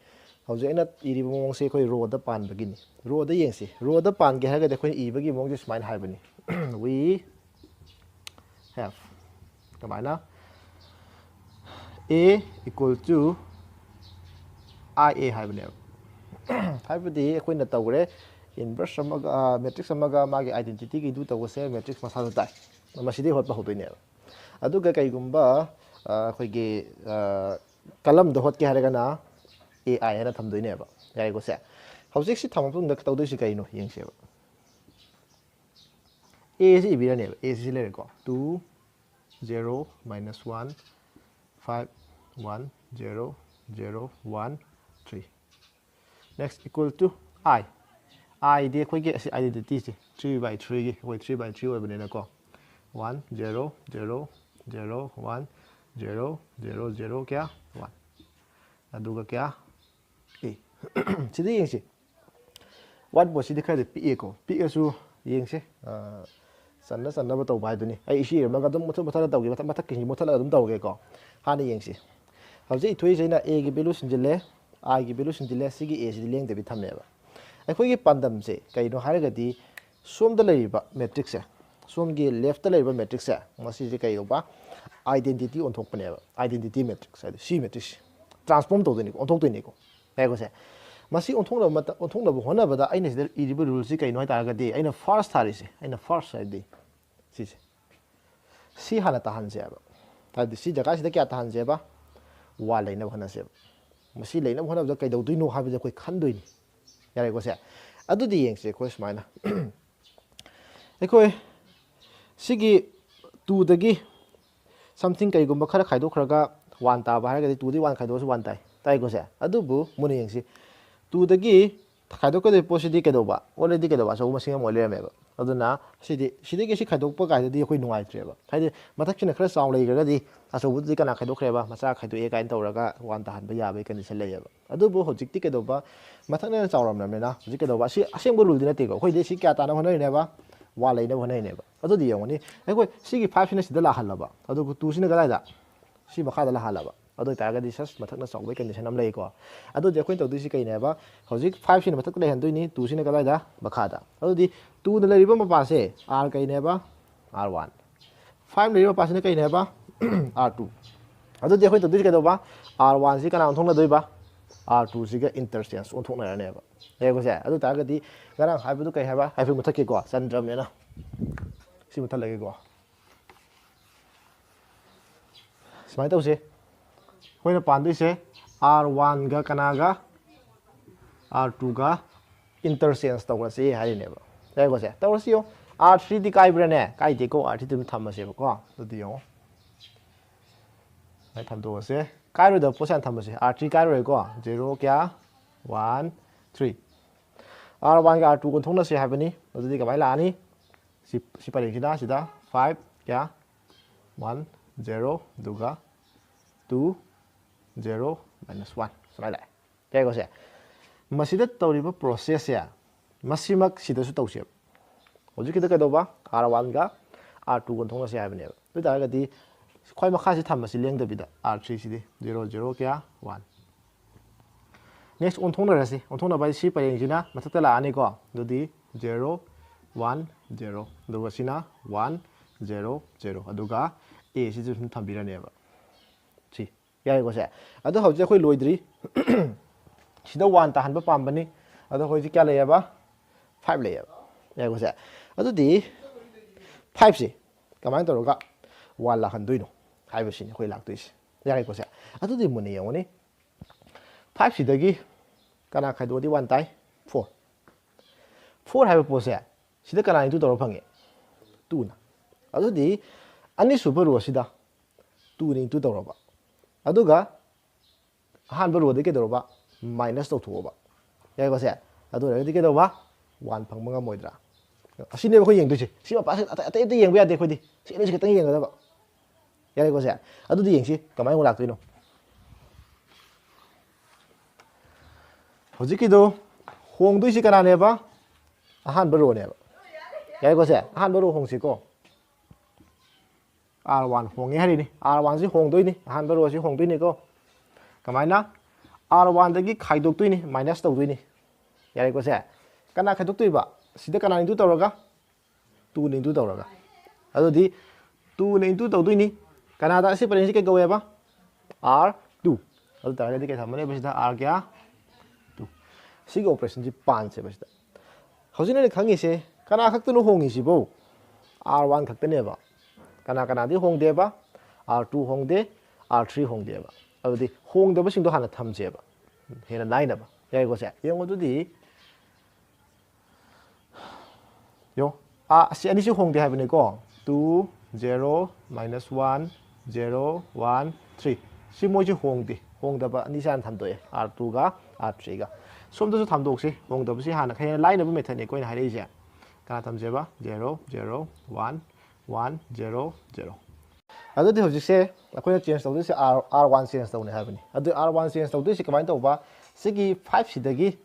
ꯍꯧꯖꯤꯛ ꯑꯩꯅ ꯏꯔꯤꯕ ꯃꯑꯣꯡꯁꯦ ꯑꯩꯈꯣꯏ row ꯗ ꯄꯥꯟꯕꯒꯤꯅꯤ꯫ Row ꯗ ꯌꯦꯡꯁꯤ꯫ Row ꯗ ꯄꯥꯟꯒꯦ ꯍꯥꯏꯔꯒꯗꯤ ꯑꯩꯈꯣꯏꯅ ꯏꯕꯒꯤ ꯃꯑꯣꯡꯁꯦ ꯁꯨꯃꯥꯏꯅ ꯍꯥꯏꯕꯅꯤ꯫ We have ꯀꯃꯥꯏꯅ? A equal to I A ꯍꯥꯏꯕꯅꯦꯕ꯫ ꯍꯥꯏꯕꯗꯤ ꯑꯩꯈꯣꯏꯅ ꯇꯧꯈ꯭ꯔꯦ, inverse ꯑꯃꯒ, matrix ꯑꯃꯒ ꯃꯥꯒꯤ identity ꯒꯤ ꯑꯗꯨ ꯇꯧꯕꯁꯦ matrix ꯃꯁꯥꯗ ꯇꯥꯏ꯫ ꯃꯁꯤꯗꯤ ꯍꯣꯠꯄ ꯍꯧꯗꯣꯏꯅꯦꯕ꯫ ꯑꯗꯨꯒ ꯀꯩꯒꯨꯝꯕ, ꯑ, ꯑꯩꯈꯣꯏꯒꯤ, ꯑ, column ꯗ ꯍꯣꯠꯀꯦ ꯍꯥꯏꯔꯒꯅ A I ꯍꯥꯏꯅ ꯊꯝꯗꯣꯏꯅꯦꯕ꯫ ꯌꯥꯔꯦꯀꯣ ꯁꯦ? ꯍꯧꯖꯤꯛ ꯁꯤ ꯊꯝꯃ ꯃꯇꯨꯡꯗ ꯇꯧꯗꯣꯏꯁꯤ ꯀꯩꯅꯣ ꯌꯦꯡꯁꯦꯕ꯫ ꯑꯦꯁꯤ ꯏꯕꯤꯔꯅꯦꯕ꯫ ꯑꯦꯁꯤ ꯂꯩꯔꯦꯀꯣ꯫ Two, zero, minus one, five, one, zero, zero, one, three꯫ Next equal to i꯫ Iꯗꯤ ꯑꯩꯈꯣꯏꯒꯤ ꯑꯁꯤ identityꯁꯦ three by threeꯒꯤ, ꯑꯩꯈꯣꯏ three by three ꯑꯣꯏꯕꯅꯤꯅꯀꯣ꯫ One, zero, zero, zero, one, zero, zero, zero, ꯀꯌꯥ? One꯫ ꯑꯗꯨꯒ ꯀꯌꯥ? ꯑꯦ꯫ ꯁꯤꯗ ꯌꯦꯡꯁꯤ꯫ Whiteboardꯁꯤꯗꯤ ꯈꯔꯗꯤ ꯄꯤꯛꯑꯦꯀꯣ꯫ ꯄꯤꯛꯑꯁꯨ ꯌꯦꯡꯁꯦ꯫ ꯑ, ꯆꯟꯅ ꯆꯟꯅꯕ ꯇꯧꯕ ꯍꯥꯏꯗꯨꯅꯤ꯫ ꯑꯩ ꯏꯁꯨ ꯏꯔꯝꯃꯒ ꯑꯗꯨꯝ ꯃꯊꯛ ꯃꯊꯛꯇ ꯇꯧꯒꯦ, ꯃꯊꯛ, ꯃꯊꯛꯀꯤꯁꯤ ꯃꯨꯠꯊꯠꯂꯒ ꯑꯗꯨꯝ ꯇꯧꯔꯒꯦꯀꯣ꯫ ꯍꯥꯟꯅ ꯌꯦꯡꯁꯤ꯫ ꯍꯧꯖꯤꯛ ꯏꯊꯣꯛꯏꯁꯦ ꯑꯩꯅ Aꯒꯤ value ꯁꯤꯟꯖꯤꯜꯂꯦ, Iꯒꯤ value ꯁꯤꯟꯖꯤꯜꯂꯦ, ꯁꯤꯒꯤ Aꯁꯤꯗꯤ ꯂꯦꯡꯗꯕꯤ ꯊꯝꯃꯦꯕ꯫ ꯑꯩꯈꯣꯏꯒꯤ ꯄꯥꯟꯗꯝꯁꯦ ꯀꯩꯅꯣ ꯍꯥꯏꯔꯒꯗꯤ ꯁꯣꯝꯗ ꯂꯩꯔꯤꯕ matrixꯁꯦ, ꯁꯣꯝꯒꯤ leftꯇ ꯂꯩꯔꯤꯕ matrixꯁꯦ, ꯃꯁꯤꯁꯦ ꯀꯩꯗꯧꯕ? Identity ꯑꯣꯟꯊꯣꯛꯄꯅꯦꯕ꯫ Identity matrix ꯍꯥꯏꯗꯤ ꯁꯤ matrix transform ꯇꯧꯗꯣꯏꯅꯤꯀꯣ, ꯑꯣꯟꯊꯣꯛꯇꯣꯏꯅꯤꯀꯣ꯫ ꯉꯥꯏꯈꯣꯁꯦ꯫ ꯃꯁꯤ ꯑꯣꯟꯊꯣꯛꯅꯕ ꯃꯇꯝ, ꯑꯣꯟꯊꯣꯛꯅꯕ ꯍꯣꯠꯅꯕꯗ ꯑꯩꯅ ꯁꯤꯗ ꯏꯔꯤꯕ ruleꯁꯤ ꯀꯩꯅꯣ ꯍꯥꯏ ꯇꯥꯔꯒꯗꯤ, ꯑꯩꯅ first ꯊꯥꯔꯤꯁꯦ, ꯑꯩꯅ first ꯍꯥꯏꯗꯤ ꯁꯤꯁꯦ꯫ ꯁꯤ ꯍꯥꯟꯅ ꯇꯥꯍꯟꯁꯦꯕ꯫ ꯍꯥꯏꯕꯗꯤ ꯁꯤ ꯖꯒꯥꯁꯤꯗ ꯀꯌꯥ ꯇꯥꯍꯟꯁꯦꯕ? One ꯂꯩꯅꯕ ꯍꯣꯠꯅꯁꯦꯕ꯫ ꯃꯁꯤ ꯂꯩꯅꯕ ꯍꯣꯠꯅꯕꯗ ꯀꯩꯗꯧꯗꯣꯏꯅꯣ ꯍꯥꯏꯕꯁꯦ ꯑꯩꯈꯣꯏ ꯈꯟꯗꯣꯏꯅꯤ꯫ ꯌꯥꯔꯦꯀꯣ ꯁꯦ? ꯑꯗꯨꯗꯤ ꯌꯦꯡꯁꯦ ꯑꯩꯈꯣꯏ ꯁꯨꯃꯥꯏꯅ꯫ ꯑꯩꯈꯣꯏ ꯁꯤꯒꯤ twoꯗꯒꯤ something ꯀꯩꯒꯨꯝꯕ ꯈꯔ ꯈꯥꯏꯗꯣꯛꯈ꯭ꯔꯒ one ꯇꯥꯕ ꯍꯥꯏꯔꯒꯗꯤ, twoꯗꯒꯤ one ꯈꯥꯏꯗꯣꯛꯑꯁꯨ one ꯇꯥꯏ꯫ ꯇꯥꯏꯀꯣ ꯁꯦ? ꯑꯗꯨꯕꯨ ꯃꯨꯟꯅ ꯌꯦꯡꯁꯤ꯫ Twoꯗꯒꯤ ꯈꯥꯏꯗꯣꯛꯀꯗꯣꯏꯕ ꯄꯣꯠꯁꯤꯗꯤ ꯀꯩꯗꯧꯕ? Already ꯀꯩꯗꯧꯕ? ꯑꯆꯧꯕ ꯃꯁꯤꯡ ꯑꯃ ꯑꯣꯏ ꯂꯩꯔꯝꯃꯦꯕ꯫ ꯑꯗꯨꯅ ꯁꯤꯗꯤ, ꯁꯤꯗꯒꯤ ꯁꯤ ꯈꯥꯏꯗꯣꯛꯄ ꯀꯥꯏꯗꯗꯤ ꯑꯩꯈꯣꯏ ꯅꯨꯡꯉꯥꯏꯇ꯭ꯔꯦꯕ꯫ ꯍꯥꯏꯗꯤ ꯃꯊꯛꯁꯤꯅ ꯈꯔ ꯆꯥꯎ ꯂꯩꯈ꯭ꯔꯒꯗꯤ ꯑꯆꯧꯕꯗꯨꯗꯤ ꯀꯅꯥ ꯈꯥꯏꯗꯣꯛꯈ꯭ꯔꯦꯕ? ꯃꯆꯥ ꯈꯥꯏꯗꯣꯛꯑꯦ ꯀꯥꯏꯅ ꯇꯧꯔꯒ one ꯇꯥꯍꯟꯕ ꯌꯥꯕꯒꯤ condition ꯂꯩꯌꯦꯕ꯫ ꯑꯗꯨꯕꯨ ꯍꯧꯖꯤꯛꯇꯤ ꯀꯩꯗꯧꯕ? ꯃꯊꯛꯅ ꯍꯦꯟꯅ ꯆꯥꯎꯔꯝꯅꯤꯅ ꯍꯧꯖꯤꯛ ꯀꯩꯗꯧꯕ? ꯑꯁꯤ ꯑꯁꯦꯡꯕ ruleꯗꯤ ꯅꯠꯇꯦꯀꯣ꯫ ꯑꯩꯈꯣꯏꯗꯤ ꯁꯤ ꯀꯌꯥ ꯇꯥꯅꯕ ꯍꯣꯠꯅꯔꯤꯅꯦꯕ? One ꯂꯩꯅꯕ ꯍꯣꯠꯅꯔꯤꯅꯦꯕ꯫ ꯑꯗꯨꯗꯤ ꯌꯦꯡꯉꯨꯅꯦ, ꯑꯩꯈꯣꯏ ꯁꯤꯒꯤ fiveꯁꯤꯅ ꯁꯤꯗ ꯂꯥꯛꯍꯜꯂꯕ, ꯑꯗꯨꯒ twoꯁꯤꯅ ꯀꯗꯥꯏꯗ? ꯁꯤ ꯃꯈꯥꯗ ꯂꯥꯛꯍꯜꯂꯕ꯫ ꯑꯗꯨ ꯑꯣꯏꯇꯥꯔꯒꯗꯤ ꯁꯁ ꯃꯊꯛꯅ ꯆꯥꯎꯕꯒꯤ condition ꯑꯃ ꯂꯩꯀꯣ꯫ ꯑꯗꯨꯗꯤ ꯑꯩꯈꯣꯏꯅ ꯇꯧꯗꯣꯏꯁꯤ ꯀꯩꯅꯦꯕ? ꯍꯧꯖꯤꯛ fiveꯁꯤꯅ ꯃꯊꯛꯇ ꯂꯩꯍꯟꯗꯣꯏꯅꯤ, twoꯁꯤꯅ ꯀꯗꯥꯏꯗ? ꯃꯈꯥꯗ꯫ ꯑꯗꯨꯗꯤ twoꯅ ꯂꯩꯔꯤꯕ ꯃꯄꯥꯁꯦ R ꯀꯩꯅꯦꯕ? R one꯫ Five ꯂꯩꯔꯤꯕ ꯃꯄꯥꯁꯤꯅ ꯀꯩꯅꯦꯕ? R two꯫ ꯑꯗꯨꯗꯤ ꯑꯩꯈꯣꯏꯅ ꯇꯧꯗꯣꯏꯁꯤ ꯀꯩꯗꯧꯕ? R oneꯁꯤ ꯀꯅꯥ ꯑꯣꯟꯊꯣꯛꯅꯗꯣꯏꯕ? R twoꯁꯤꯒ interchange ꯑꯣꯟꯊꯣꯛꯅꯔꯅꯦꯕ꯫ ꯌꯦꯡꯉꯨꯁꯦ꯫ ꯑꯗꯨ ꯑꯣꯏꯇꯥꯔꯒꯗꯤ ꯉꯔꯥꯡ ꯍꯥꯏꯕꯗꯨ ꯀꯩ ꯍꯥꯏꯕ? ꯍꯥꯏꯐꯦꯠ ꯃꯨꯊꯠꯀꯦꯀꯣ, ꯆꯟꯗ꯭ꯔꯕꯅꯤꯅ꯫ ꯁꯤ ꯃꯨꯊꯠꯂꯒꯦꯀꯣ꯫ ꯁꯨꯃꯥꯏꯅ ꯇꯧꯁꯦ꯫ ꯑꯩꯈꯣꯏꯅ ꯄꯥꯟꯗꯣꯏꯁꯦ R oneꯒ ꯀꯅꯥꯒ? R two ꯒ interchange ꯇꯧꯔꯁꯤ ꯍꯥꯏꯔꯤꯅꯦꯕ꯫ ꯌꯥꯏꯀꯣ ꯁꯦ? ꯇꯧꯔꯁꯤ ꯌꯦꯡꯉꯣ꯫ R three ꯗꯤ ꯀꯥꯏꯕ꯭ꯔꯥꯅꯦ? ꯀꯥꯏꯗꯦꯀꯣ, R three ꯑꯗꯨꯝ ꯊꯝꯃꯁꯦꯕꯀꯣ꯫ ꯑꯗꯨꯗꯤ ꯌꯦꯡꯉꯣ꯫ ꯁꯨꯃꯥꯏꯅ ꯊꯝꯗꯣꯛꯑꯁꯦ꯫ ꯀꯥꯏꯔꯣꯏꯗꯕ ꯄꯣꯠꯁꯦ ꯍꯥꯟꯅ ꯊꯝꯃꯁꯦ꯫ R three ꯀꯥꯏꯔꯣꯏꯀꯣ꯫ Zero ꯀꯌꯥ? One, three꯫ R one ꯒ R two ꯑꯣꯟꯊꯣꯛꯅꯁꯦ ꯍꯥꯏꯕꯅꯤ꯫ ꯑꯗꯨꯗꯤ ꯀꯃꯥꯏꯅ ꯂꯥꯛꯑꯅꯤ? ꯁꯤ, ꯁꯤ ꯄꯔꯦꯡꯁꯤꯅ ꯁꯤꯗ five ꯀꯌꯥ? One, zero, ꯑꯗꯨꯒ two, zero, minus one꯫ ꯁꯨꯃꯥꯏꯅ ꯂꯥꯛꯑꯦ꯫ ꯌꯥꯏꯀꯣ ꯁꯦ? ꯃꯁꯤꯗ ꯇꯧꯔꯤꯕ process ꯁꯦ ꯃꯁꯤꯃꯛ ꯁꯤꯗꯁꯨ ꯇꯧꯁꯦꯕ꯫ ꯍꯧꯖꯤꯛꯀꯤꯗ ꯀꯩꯗꯧꯕ? R one ꯒ R two ꯑꯣꯟꯊꯣꯛꯅꯁꯦ ꯍꯥꯏꯕꯅꯦꯕ꯫ ꯑꯗꯨ ꯑꯣꯏ ꯇꯥꯔꯒꯗꯤ ꯈ꯭ꯋꯥꯏ ꯃꯈꯥꯁꯤ ꯊꯝꯃꯁꯤ ꯂꯦꯡꯗꯕꯤꯗ, R three ꯁꯤꯗꯤ꯫ Zero, zero ꯀꯌꯥ? One꯫ Next ꯑꯣꯟꯊꯣꯛꯅꯔꯁꯤ꯫ ꯑꯣꯟꯊꯣꯛꯅꯕ ꯍꯥꯏꯁꯤ ꯁꯤ ꯄꯔꯦꯡꯁꯤꯅ ꯃꯊꯛꯇ ꯂꯥꯛꯑꯅꯤꯀꯣ꯫ ꯑꯗꯨꯗꯤ zero, one, zero꯫ ꯑꯗꯨꯒ ꯁꯤꯅ one, zero, zero꯫ ꯑꯗꯨꯒ A ꯁꯤꯁꯨ ꯁꯨꯝ ꯊꯝꯕꯤꯔꯅꯦꯕ꯫ ꯁꯤ꯫ ꯌꯥꯏꯀꯣ ꯁꯦ? ꯑꯗꯣ ꯍꯧꯖꯤꯛ ꯑꯩꯈꯣꯏ ꯂꯣꯏꯗ꯭ꯔꯤ꯫ ꯁꯤꯗ one ꯇꯥꯍꯟꯕ ꯄꯥꯝꯕꯅꯤ꯫ ꯑꯗꯣ ꯍꯧꯖꯤꯛ ꯀꯌꯥ ꯂꯩꯌꯦꯕ? Five ꯂꯩꯌꯦꯕ꯫ ꯌꯥꯏꯀꯣ ꯁꯦ? ꯑꯗꯨꯗꯤ five ꯁꯦ ꯀꯃꯥꯏꯅ ꯇꯧꯔꯒ one ꯂꯥꯛꯍꯟꯗꯣꯏꯅꯣ ꯍꯥꯏꯕꯁꯤꯅꯤ ꯑꯩꯈꯣꯏ ꯂꯥꯛꯇꯣꯏꯁꯦ꯫ ꯌꯥꯔꯦꯀꯣ ꯁꯦ? ꯑꯗꯨꯗꯤ ꯃꯨꯟꯅ ꯌꯦꯡꯉꯨꯅꯦ꯫ Five ꯁꯤꯗꯒꯤ ꯀꯅꯥ ꯈꯥꯏꯗꯣꯛꯑꯗꯤ one ꯇꯥꯏ? Four꯫ Four ꯍꯥꯏꯕ ꯄꯣꯠꯁꯦ ꯁꯤꯗ ꯀꯅꯥ into ꯇꯧꯔ ꯐꯪꯉꯤ? Two ꯅ꯫ ꯑꯗꯨꯗꯤ ꯑꯅꯤꯁꯨꯕ row ꯁꯤꯗ two ꯅ into ꯇꯧꯔꯕ, ꯑꯗꯨꯒ ꯑꯍꯥꯟꯕ row ꯗꯒꯤ ꯀꯩꯗꯧꯔꯕ? Minus ꯇꯧꯊꯣꯛꯑꯕ꯫ ꯌꯥꯏꯀꯣ ꯁꯦ? ꯑꯗꯨ ꯑꯣꯏꯔꯒꯗꯤ ꯀꯩꯗꯧꯕ? One ꯐꯪꯕ ꯉꯝꯃꯣꯏꯗ꯭ꯔꯥ? ꯑꯁꯤꯅꯦꯕ ꯑꯩꯈꯣꯏ ꯌꯦꯡꯗꯣꯏꯁꯦ꯫ ꯁꯤ ꯃꯄꯥꯁꯦ ꯑꯇꯩ, ꯑꯇꯩ ꯑꯝꯇ ꯌꯦꯡꯕ ꯌꯥꯗꯦ ꯑꯩꯈꯣꯏꯗꯤ꯫ ꯁꯤ ꯑꯅꯤꯁꯤ ꯈꯛꯇꯪ ꯌꯦꯡꯒꯗꯕ꯫ ꯌꯥꯔꯦꯀꯣ ꯁꯦ? ꯑꯗꯨꯗꯤ ꯌꯦꯡꯁꯤ ꯀꯃꯥꯏꯅ ꯂꯥꯛꯇꯣꯏꯅꯣ꯫ ꯍꯧꯖꯤꯛꯀꯤꯗꯣ ꯍꯣꯡꯗꯣꯏꯁꯤ ꯀꯅꯥꯅꯦꯕ? ꯑꯍꯥꯟꯕ row ꯅꯦꯕ꯫ ꯌꯥꯔꯦꯀꯣ ꯁꯦ? ꯑꯍꯥꯟꯕ row ꯍꯣꯡꯁꯤꯀꯣ꯫ R one ꯍꯣꯡꯉꯦ ꯍꯥꯏꯔꯤꯅꯤ꯫ R one ꯁꯤ ꯍꯣꯡꯗꯣꯏꯅꯤ꯫ ꯑꯍꯥꯟꯕ row ꯁꯤ ꯍꯣꯡꯗꯣꯏꯅꯤꯀꯣ꯫ ꯀꯃꯥꯏꯅ? R one ꯗꯒꯤ ꯈꯥꯏꯗꯣꯛꯇꯣꯏꯅꯤ, minus ꯇꯧꯗꯣꯏꯅꯤ꯫ ꯌꯥꯔꯦꯀꯣ ꯁꯦ? ꯀꯅꯥ ꯈꯥꯏꯗꯣꯛꯇꯣꯏꯕ? ꯁꯤꯗ ꯀꯅꯥ into ꯇꯧꯔꯒ? Two ꯅ into ꯇꯧꯔꯒ꯫ ꯑꯗꯨꯗꯤ two ꯅ into ꯇꯧꯗꯣꯏꯅꯤ꯫ ꯀꯅꯥꯗ? ꯑꯁꯤ ꯄꯔꯦꯡꯁꯤ ꯀꯩ ꯀꯧꯋꯦꯕ? R two꯫ ꯑꯗꯨ ꯇꯥꯔꯒꯗꯤ ꯀꯩ ꯊꯝꯃꯅꯦꯕ ꯁꯤꯗ? R ꯀꯌꯥ? Two꯫ ꯁꯤꯒꯤ operation ꯁꯤ ꯄꯥꯟꯁꯦꯕ ꯁꯤꯗ꯫ ꯍꯧꯖꯤꯛ ꯅꯣꯏꯅ ꯈꯪꯉꯤꯁꯦ ꯀꯅꯥ ꯈꯛꯇꯅꯣ ꯍꯣꯡꯉꯤꯁꯤꯕꯣ? R one ꯈꯛꯇꯅꯦꯕ꯫ ꯀꯅꯥ ꯀꯅꯥꯗꯤ ꯍꯣꯡꯗꯦꯕ? R two ꯍꯣꯡꯗꯦ, R three ꯍꯣꯡꯗꯦꯕ꯫ ꯑꯗꯨꯗꯤ ꯍꯣꯡꯗꯕꯁꯤꯡꯗꯣ ꯍꯥꯟꯅ ꯊꯝꯁꯦꯕ, ꯍꯦꯟꯅ ꯂꯥꯏꯅꯕ꯫ ꯌꯥꯏꯀꯣ ꯁꯦ? ꯌꯦꯡꯉꯣ ꯑꯗꯨꯗꯤ꯫ ꯌꯦꯡꯉꯣ, ꯑꯥ, ꯑꯁꯤ ꯑꯅꯤꯁꯤ ꯍꯣꯡꯗꯦ ꯍꯥꯏꯕꯅꯤꯀꯣ꯫ Two, zero, minus one, zero, one, three꯫ ꯁꯤ ꯃꯣꯏꯁꯤ ꯍꯣꯡꯗꯦ꯫ ꯍꯣꯡꯗꯕ ꯑꯅꯤꯁꯤ ꯍꯥꯟꯅ ꯊꯝꯗꯣꯛꯑꯦ, R two ꯒ R three ꯒ꯫ ꯁꯣꯝꯗꯁꯨ ꯊꯝꯗꯣꯛꯁꯤ꯫ ꯍꯣꯡꯗꯕꯁꯤ ꯍꯥꯟꯅ ꯍꯦꯟꯅ ꯂꯥꯏꯅꯕ method ꯅꯤꯀꯣ ꯑꯩꯅ ꯍꯥꯏꯔꯛꯏꯁꯦ꯫ ꯀꯅꯥ ꯊꯝꯁꯦꯕ? Zero, zero, one, one, zero, zero꯫ ꯑꯗꯨꯗꯤ ꯍꯧꯖꯤꯛꯁꯦ ꯑꯩꯈꯣꯏꯅ change ꯇꯧꯗꯣꯏꯁꯦ R, R one change ꯇꯧꯅꯤ ꯍꯥꯏꯕꯅꯤ꯫ ꯑꯗꯨ R one change ꯇꯧꯗꯣꯏꯁꯦ ꯀꯃꯥꯏꯅ ꯇꯧꯕ? ꯁꯤꯒꯤ five ꯁꯤꯗꯒꯤ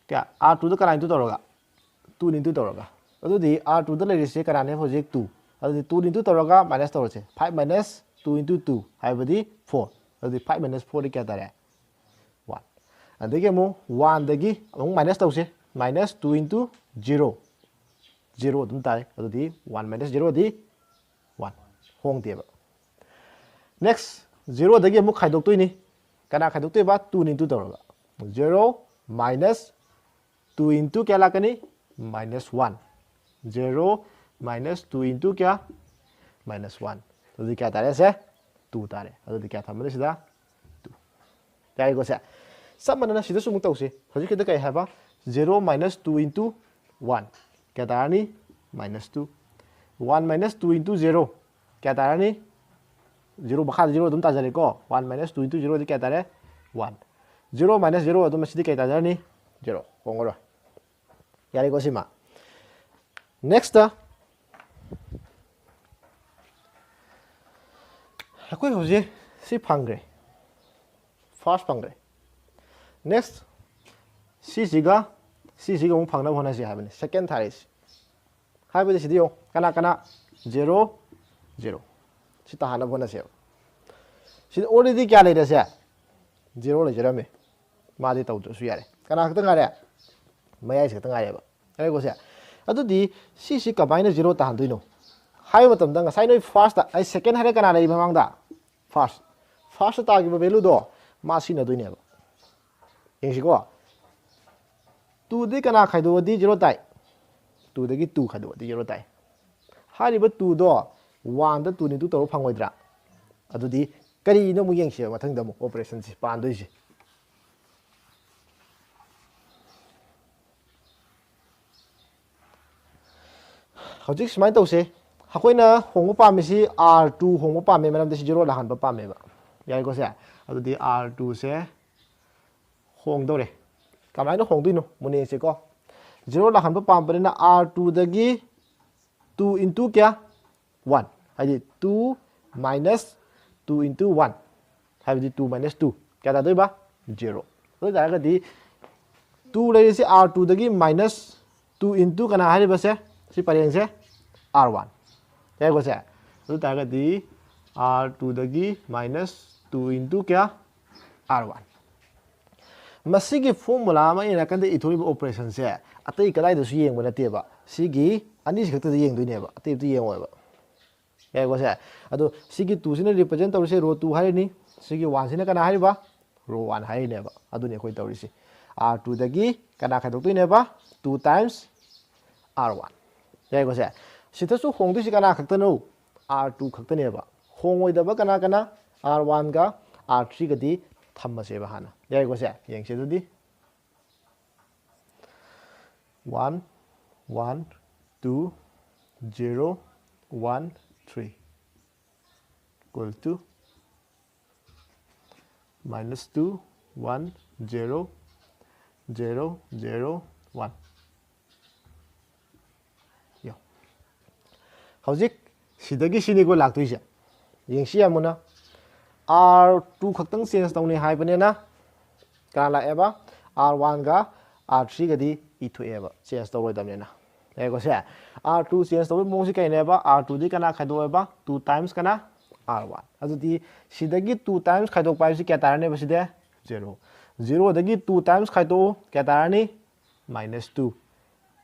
ꯀꯌꯥ? R two ꯗ ꯀꯅꯥ into ꯇꯧꯔꯒ? Two into ꯇꯧꯔꯒ꯫ ꯑꯗꯨꯗꯤ R two ꯗ ꯂꯩꯔꯤꯁꯦ ꯀꯅꯥꯅꯦ ꯍꯧꯖꯤꯛ? Two꯫ ꯑꯗꯨꯗꯤ two into ꯇꯧꯔꯒ minus ꯇꯧꯔꯁꯦ꯫ Five minus two into two ꯍꯥꯏꯕꯗꯤ four꯫ ꯑꯗꯨꯗꯤ five minus four ꯗꯤ ꯀꯌꯥ ꯇꯥꯔꯦ? One꯫ ꯑꯗꯒꯤ ꯑꯃꯨꯛ one ꯗꯒꯤ ꯑꯃꯨꯛ minus ꯇꯧꯁꯦ꯫ Minus two into zero꯫ Zero ꯑꯗꯨꯝ ꯇꯥꯔꯦ꯫ ꯑꯗꯨꯗꯤ one minus zero ꯗꯤ one꯫ ꯍꯣꯡꯗꯦꯕ꯫ Next, zero ꯗꯒꯤ ꯑꯃꯨꯛ ꯈꯥꯏꯗꯣꯛꯇꯣꯏꯅꯤ꯫ ꯀꯅꯥ ꯈꯥꯏꯗꯣꯛꯇꯣꯏꯕ? Two into ꯇꯧꯔꯒ꯫ Zero minus two into ꯀꯌꯥ ꯂꯥꯛꯀꯅꯤ? Minus one꯫ Zero minus two into ꯀꯌꯥ? Minus one꯫ ꯑꯗꯨꯗꯤ ꯀꯌꯥ ꯇꯥꯔꯦ ꯁꯦ? Two ꯇꯥꯔꯦ꯫ ꯑꯗꯨꯗꯤ ꯀꯌꯥ ꯊꯝꯃꯅꯤ ꯁꯤꯗ? Two꯫ ꯌꯥꯏꯀꯣ ꯁꯦ? ꯆꯞ ꯃꯥꯟꯅꯅ ꯁꯤꯗꯁꯨ ꯑꯃꯨꯛ ꯇꯧꯁꯤ꯫ ꯍꯧꯖꯤꯛꯀꯤꯗ ꯀꯩ ꯍꯥꯏꯕ? Zero minus two into one꯫ ꯀꯌꯥ ꯇꯥꯔꯅꯤ? Minus two꯫ One minus two into zero꯫ ꯀꯌꯥ ꯇꯥꯔꯅꯤ? Zero, ꯃꯈꯥꯗ zero ꯑꯗꯨꯝ ꯇꯥꯖꯔꯦꯀꯣ꯫ One minus two into zero ꯗꯤ ꯀꯌꯥ ꯇꯥꯔꯦ? One꯫ Zero minus zero ꯑꯗꯨꯝ ꯃꯁꯤꯗꯤ ꯀꯌꯥ ꯇꯥꯖꯔꯅꯤ? Zero꯫ ꯍꯣꯡꯉꯔꯣꯏ꯫ ꯌꯥꯔꯦꯀꯣ ꯁꯤꯃ? Next, ꯑꯩꯈꯣꯏ ꯍꯧꯖꯤꯛ ꯁꯤ ꯐꯪꯈ꯭ꯔꯦ꯫ First ꯐꯪꯈ꯭ꯔꯦ꯫ Next, ꯁꯤꯁꯤꯒ ꯁꯤꯁꯤꯒ ꯑꯃꯨꯛ ꯐꯪꯅꯕ ꯍꯣꯠꯅꯁꯤ ꯍꯥꯏꯕꯅꯤ꯫ Second ꯊꯥꯔꯛꯏꯁꯤ꯫ ꯍꯥꯏꯕꯗꯤ ꯁꯤꯗ ꯌꯦꯡꯉꯨ꯫ ꯀꯅꯥ ꯀꯅꯥ? Zero, zero꯫ ꯁꯤ ꯇꯥꯍꯟꯅꯕ ꯍꯣꯠꯅꯁꯦꯕ꯫ ꯁꯤꯗ already ꯀꯌꯥ ꯂꯩꯔꯁꯦ? Zero ꯂꯩꯖꯔꯝꯃꯦ꯫ ꯃꯥꯗꯤ ꯇꯧꯗ꯭ꯔꯁꯨ ꯌꯥꯔꯦ꯫ ꯀꯅꯥ ꯈꯛꯇ ꯉꯥꯏꯔꯦ? ꯃꯌꯥꯏꯁꯤ ꯈꯛꯇ ꯉꯥꯏꯔꯦꯕ꯫ ꯌꯥꯔꯦꯀꯣ ꯁꯦ? ꯑꯗꯨꯗꯤ ꯁꯤꯁꯤ ꯀꯃꯥꯏꯅ zero ꯇꯥꯍꯟꯗꯣꯏꯅꯣ? ꯍꯥꯏꯕ ꯃꯇꯝꯗ ꯉꯁꯥꯏ ꯅꯣꯏ first, ꯑꯩ second ꯍꯥꯏꯔꯦ, ꯀꯅꯥ ꯂꯩ ꯃꯃꯥꯡꯗ? First꯫ First ꯇꯥꯈꯤꯕ value ꯗꯣ ꯃꯥ ꯁꯤꯖꯤꯟꯅꯗꯣꯏꯅꯦꯕ꯫ ꯌꯦꯡꯁꯤꯀꯣ꯫ Two ꯗꯤ ꯀꯅꯥ ꯈꯥꯏꯗꯣꯛꯑꯗꯤ zero ꯇꯥꯏ? Two ꯗꯒꯤ two ꯈꯥꯏꯗꯣꯛꯑꯗꯤ zero ꯇꯥꯏ꯫ ꯍꯥꯏꯔꯤꯕ two ꯗꯣ one ꯗ two into ꯇꯧꯔ ꯐꯪꯉꯣꯏꯗ꯭ꯔꯥ? ꯑꯗꯨꯗꯤ ꯀꯔꯤꯅꯣ ꯑꯃꯨꯛ ꯌꯦꯡꯁꯦꯕ ꯃꯊꯪꯗ ꯑꯃꯨꯛ operation ꯁꯦ ꯄꯥꯟꯗꯣꯏꯁꯦ꯫ ꯍꯧꯖꯤꯛ ꯁꯨꯃꯥꯏꯅ ꯇꯧꯁꯦ꯫ ꯑꯩꯈꯣꯏꯅ ꯍꯣꯡꯕ ꯄꯥꯝꯃꯤꯁꯤ R two ꯍꯣꯡꯕ ꯄꯥꯝꯃꯦ, ꯃꯔꯝꯗꯤ ꯁꯤ zero ꯂꯥꯛꯍꯟꯕ ꯄꯥꯝꯃꯦꯕ꯫ ꯌꯥꯏꯀꯣ ꯁꯦ? ꯑꯗꯨꯗꯤ R two ꯁꯦ ꯍꯣꯡꯗꯧꯔꯦ꯫ ꯀꯃꯥꯏꯅ ꯍꯣꯡꯗꯣꯏꯅꯣ? ꯃꯨꯟꯅ ꯌꯦꯡꯁꯤꯀꯣ꯫ Zero ꯂꯥꯛꯍꯟꯕ ꯄꯥꯝꯕꯅꯤꯅ R two ꯗꯒꯤ two into ꯀꯌꯥ? One꯫ ꯍꯥꯏꯗꯤ two minus two into one꯫ ꯍꯥꯏꯕꯗꯤ two minus two꯫ ꯀꯌꯥ ꯇꯥꯗꯣꯏꯕ? Zero꯫ ꯑꯗꯨ ꯑꯣꯏ ꯇꯥꯔꯒꯗꯤ two ꯂꯩꯔꯤꯁꯤ R two ꯗꯒꯤ minus two into ꯀꯅꯥ ꯍꯥꯏꯔꯤꯕꯁꯦ? ꯁꯤ ꯄꯔꯦꯡꯁꯦ R one꯫ ꯌꯥꯏꯀꯣ ꯁꯦ? ꯑꯗꯨ ꯑꯣꯏ ꯇꯥꯔꯒꯗꯤ R two ꯗꯒꯤ minus two into ꯀꯌꯥ? R one꯫ ꯃꯁꯤꯒꯤ formula ꯑꯃ ꯑꯩꯅ ꯅꯥꯀꯟꯗ ꯏꯊꯣꯛꯏꯕ operation ꯁꯦ ꯑꯇꯩ ꯀꯗꯥꯏꯗꯁꯨ ꯌꯦꯡꯕ ꯅꯠꯇꯦꯕ꯫ ꯁꯤꯒꯤ ꯑꯅꯤꯁꯤ ꯈꯛꯇꯗ ꯌꯦꯡꯗꯣꯏꯅꯦꯕ, ꯑꯇꯩ ꯑꯝꯇ ꯌꯦꯡꯉꯣꯏꯕ꯫ ꯌꯥꯏꯀꯣ ꯁꯦ? ꯑꯗꯣ ꯁꯤꯒꯤ two ꯁꯤꯅ represent ꯇꯧꯔꯤꯁꯦ row two ꯍꯥꯏꯔꯤꯅꯤ, ꯁꯤꯒꯤ one ꯁꯤꯅ ꯀꯅꯥ ꯍꯥꯏꯔꯤꯕ? Row one ꯍꯥꯏꯔꯤꯅꯦꯕ꯫ ꯑꯗꯨꯅꯤ ꯑꯩꯈꯣꯏ ꯇꯧꯔꯤꯁꯦ꯫ R two ꯗꯒꯤ ꯀꯅꯥ ꯈꯥꯏꯗꯣꯛꯇꯣꯏꯅꯦꯕ? Two times R one꯫ ꯌꯥꯏꯀꯣ ꯁꯦ? ꯁꯤꯗꯁꯨ ꯍꯣꯡꯗꯣꯏꯁꯤ ꯀꯅꯥ ꯈꯛꯇꯅꯣ? R two ꯈꯛꯇꯅꯦꯕ꯫ ꯍꯣꯡꯉꯣꯏꯗꯕ ꯀꯅꯥ ꯀꯅꯥ? R one ꯒ R three ꯒꯗꯤ ꯊꯝꯃꯁꯦꯕ ꯍꯥꯟꯅ꯫ ꯌꯥꯏꯀꯣ ꯁꯦ? ꯌꯦꯡꯁꯦ ꯑꯗꯨꯗꯤ꯫ One, one, two, zero, one, three equal to minus two, one, zero, zero, zero, one꯫ ꯌꯣ꯫ ꯍꯧꯖꯤꯛ ꯁꯤꯗꯒꯤ ꯁꯤꯅꯤꯀꯣ ꯂꯥꯛꯇꯣꯏꯁꯦ꯫ ꯌꯦꯡꯁꯤ ꯌꯥꯝ ꯃꯨꯟꯅ꯫ R two ꯈꯛꯇꯪ change ꯇꯧꯅꯤ ꯍꯥꯏꯕꯅꯤꯅ ꯀꯅꯥ ꯂꯥꯛꯑꯦꯕ? R one ꯒ R three ꯒꯗꯤ ꯏꯊꯣꯛꯑꯦꯕ, change ꯇꯧꯔꯣꯏꯗꯕꯅꯤꯅ꯫ ꯌꯥꯏꯀꯣ ꯁꯦ? R two change ꯇꯧꯕꯒꯤ ꯃꯑꯣꯡꯁꯤ ꯀꯩꯅꯦꯕ? R two ꯗꯤ ꯀꯅꯥ ꯈꯥꯏꯗꯣꯛꯑꯦꯕ? Two times ꯀꯅꯥ? R one꯫ ꯑꯗꯨꯗꯤ ꯁꯤꯗꯒꯤ two times ꯈꯥꯏꯗꯣꯛꯄ ꯍꯥꯏꯕꯁꯤ ꯀꯌꯥ ꯇꯥꯔꯅꯦꯕ ꯁꯤꯗꯤ? Zero꯫ Zero ꯗꯒꯤ two times ꯈꯥꯏꯗꯣꯛꯎ, ꯀꯌꯥ ꯇꯥꯔꯅꯤ? Minus two꯫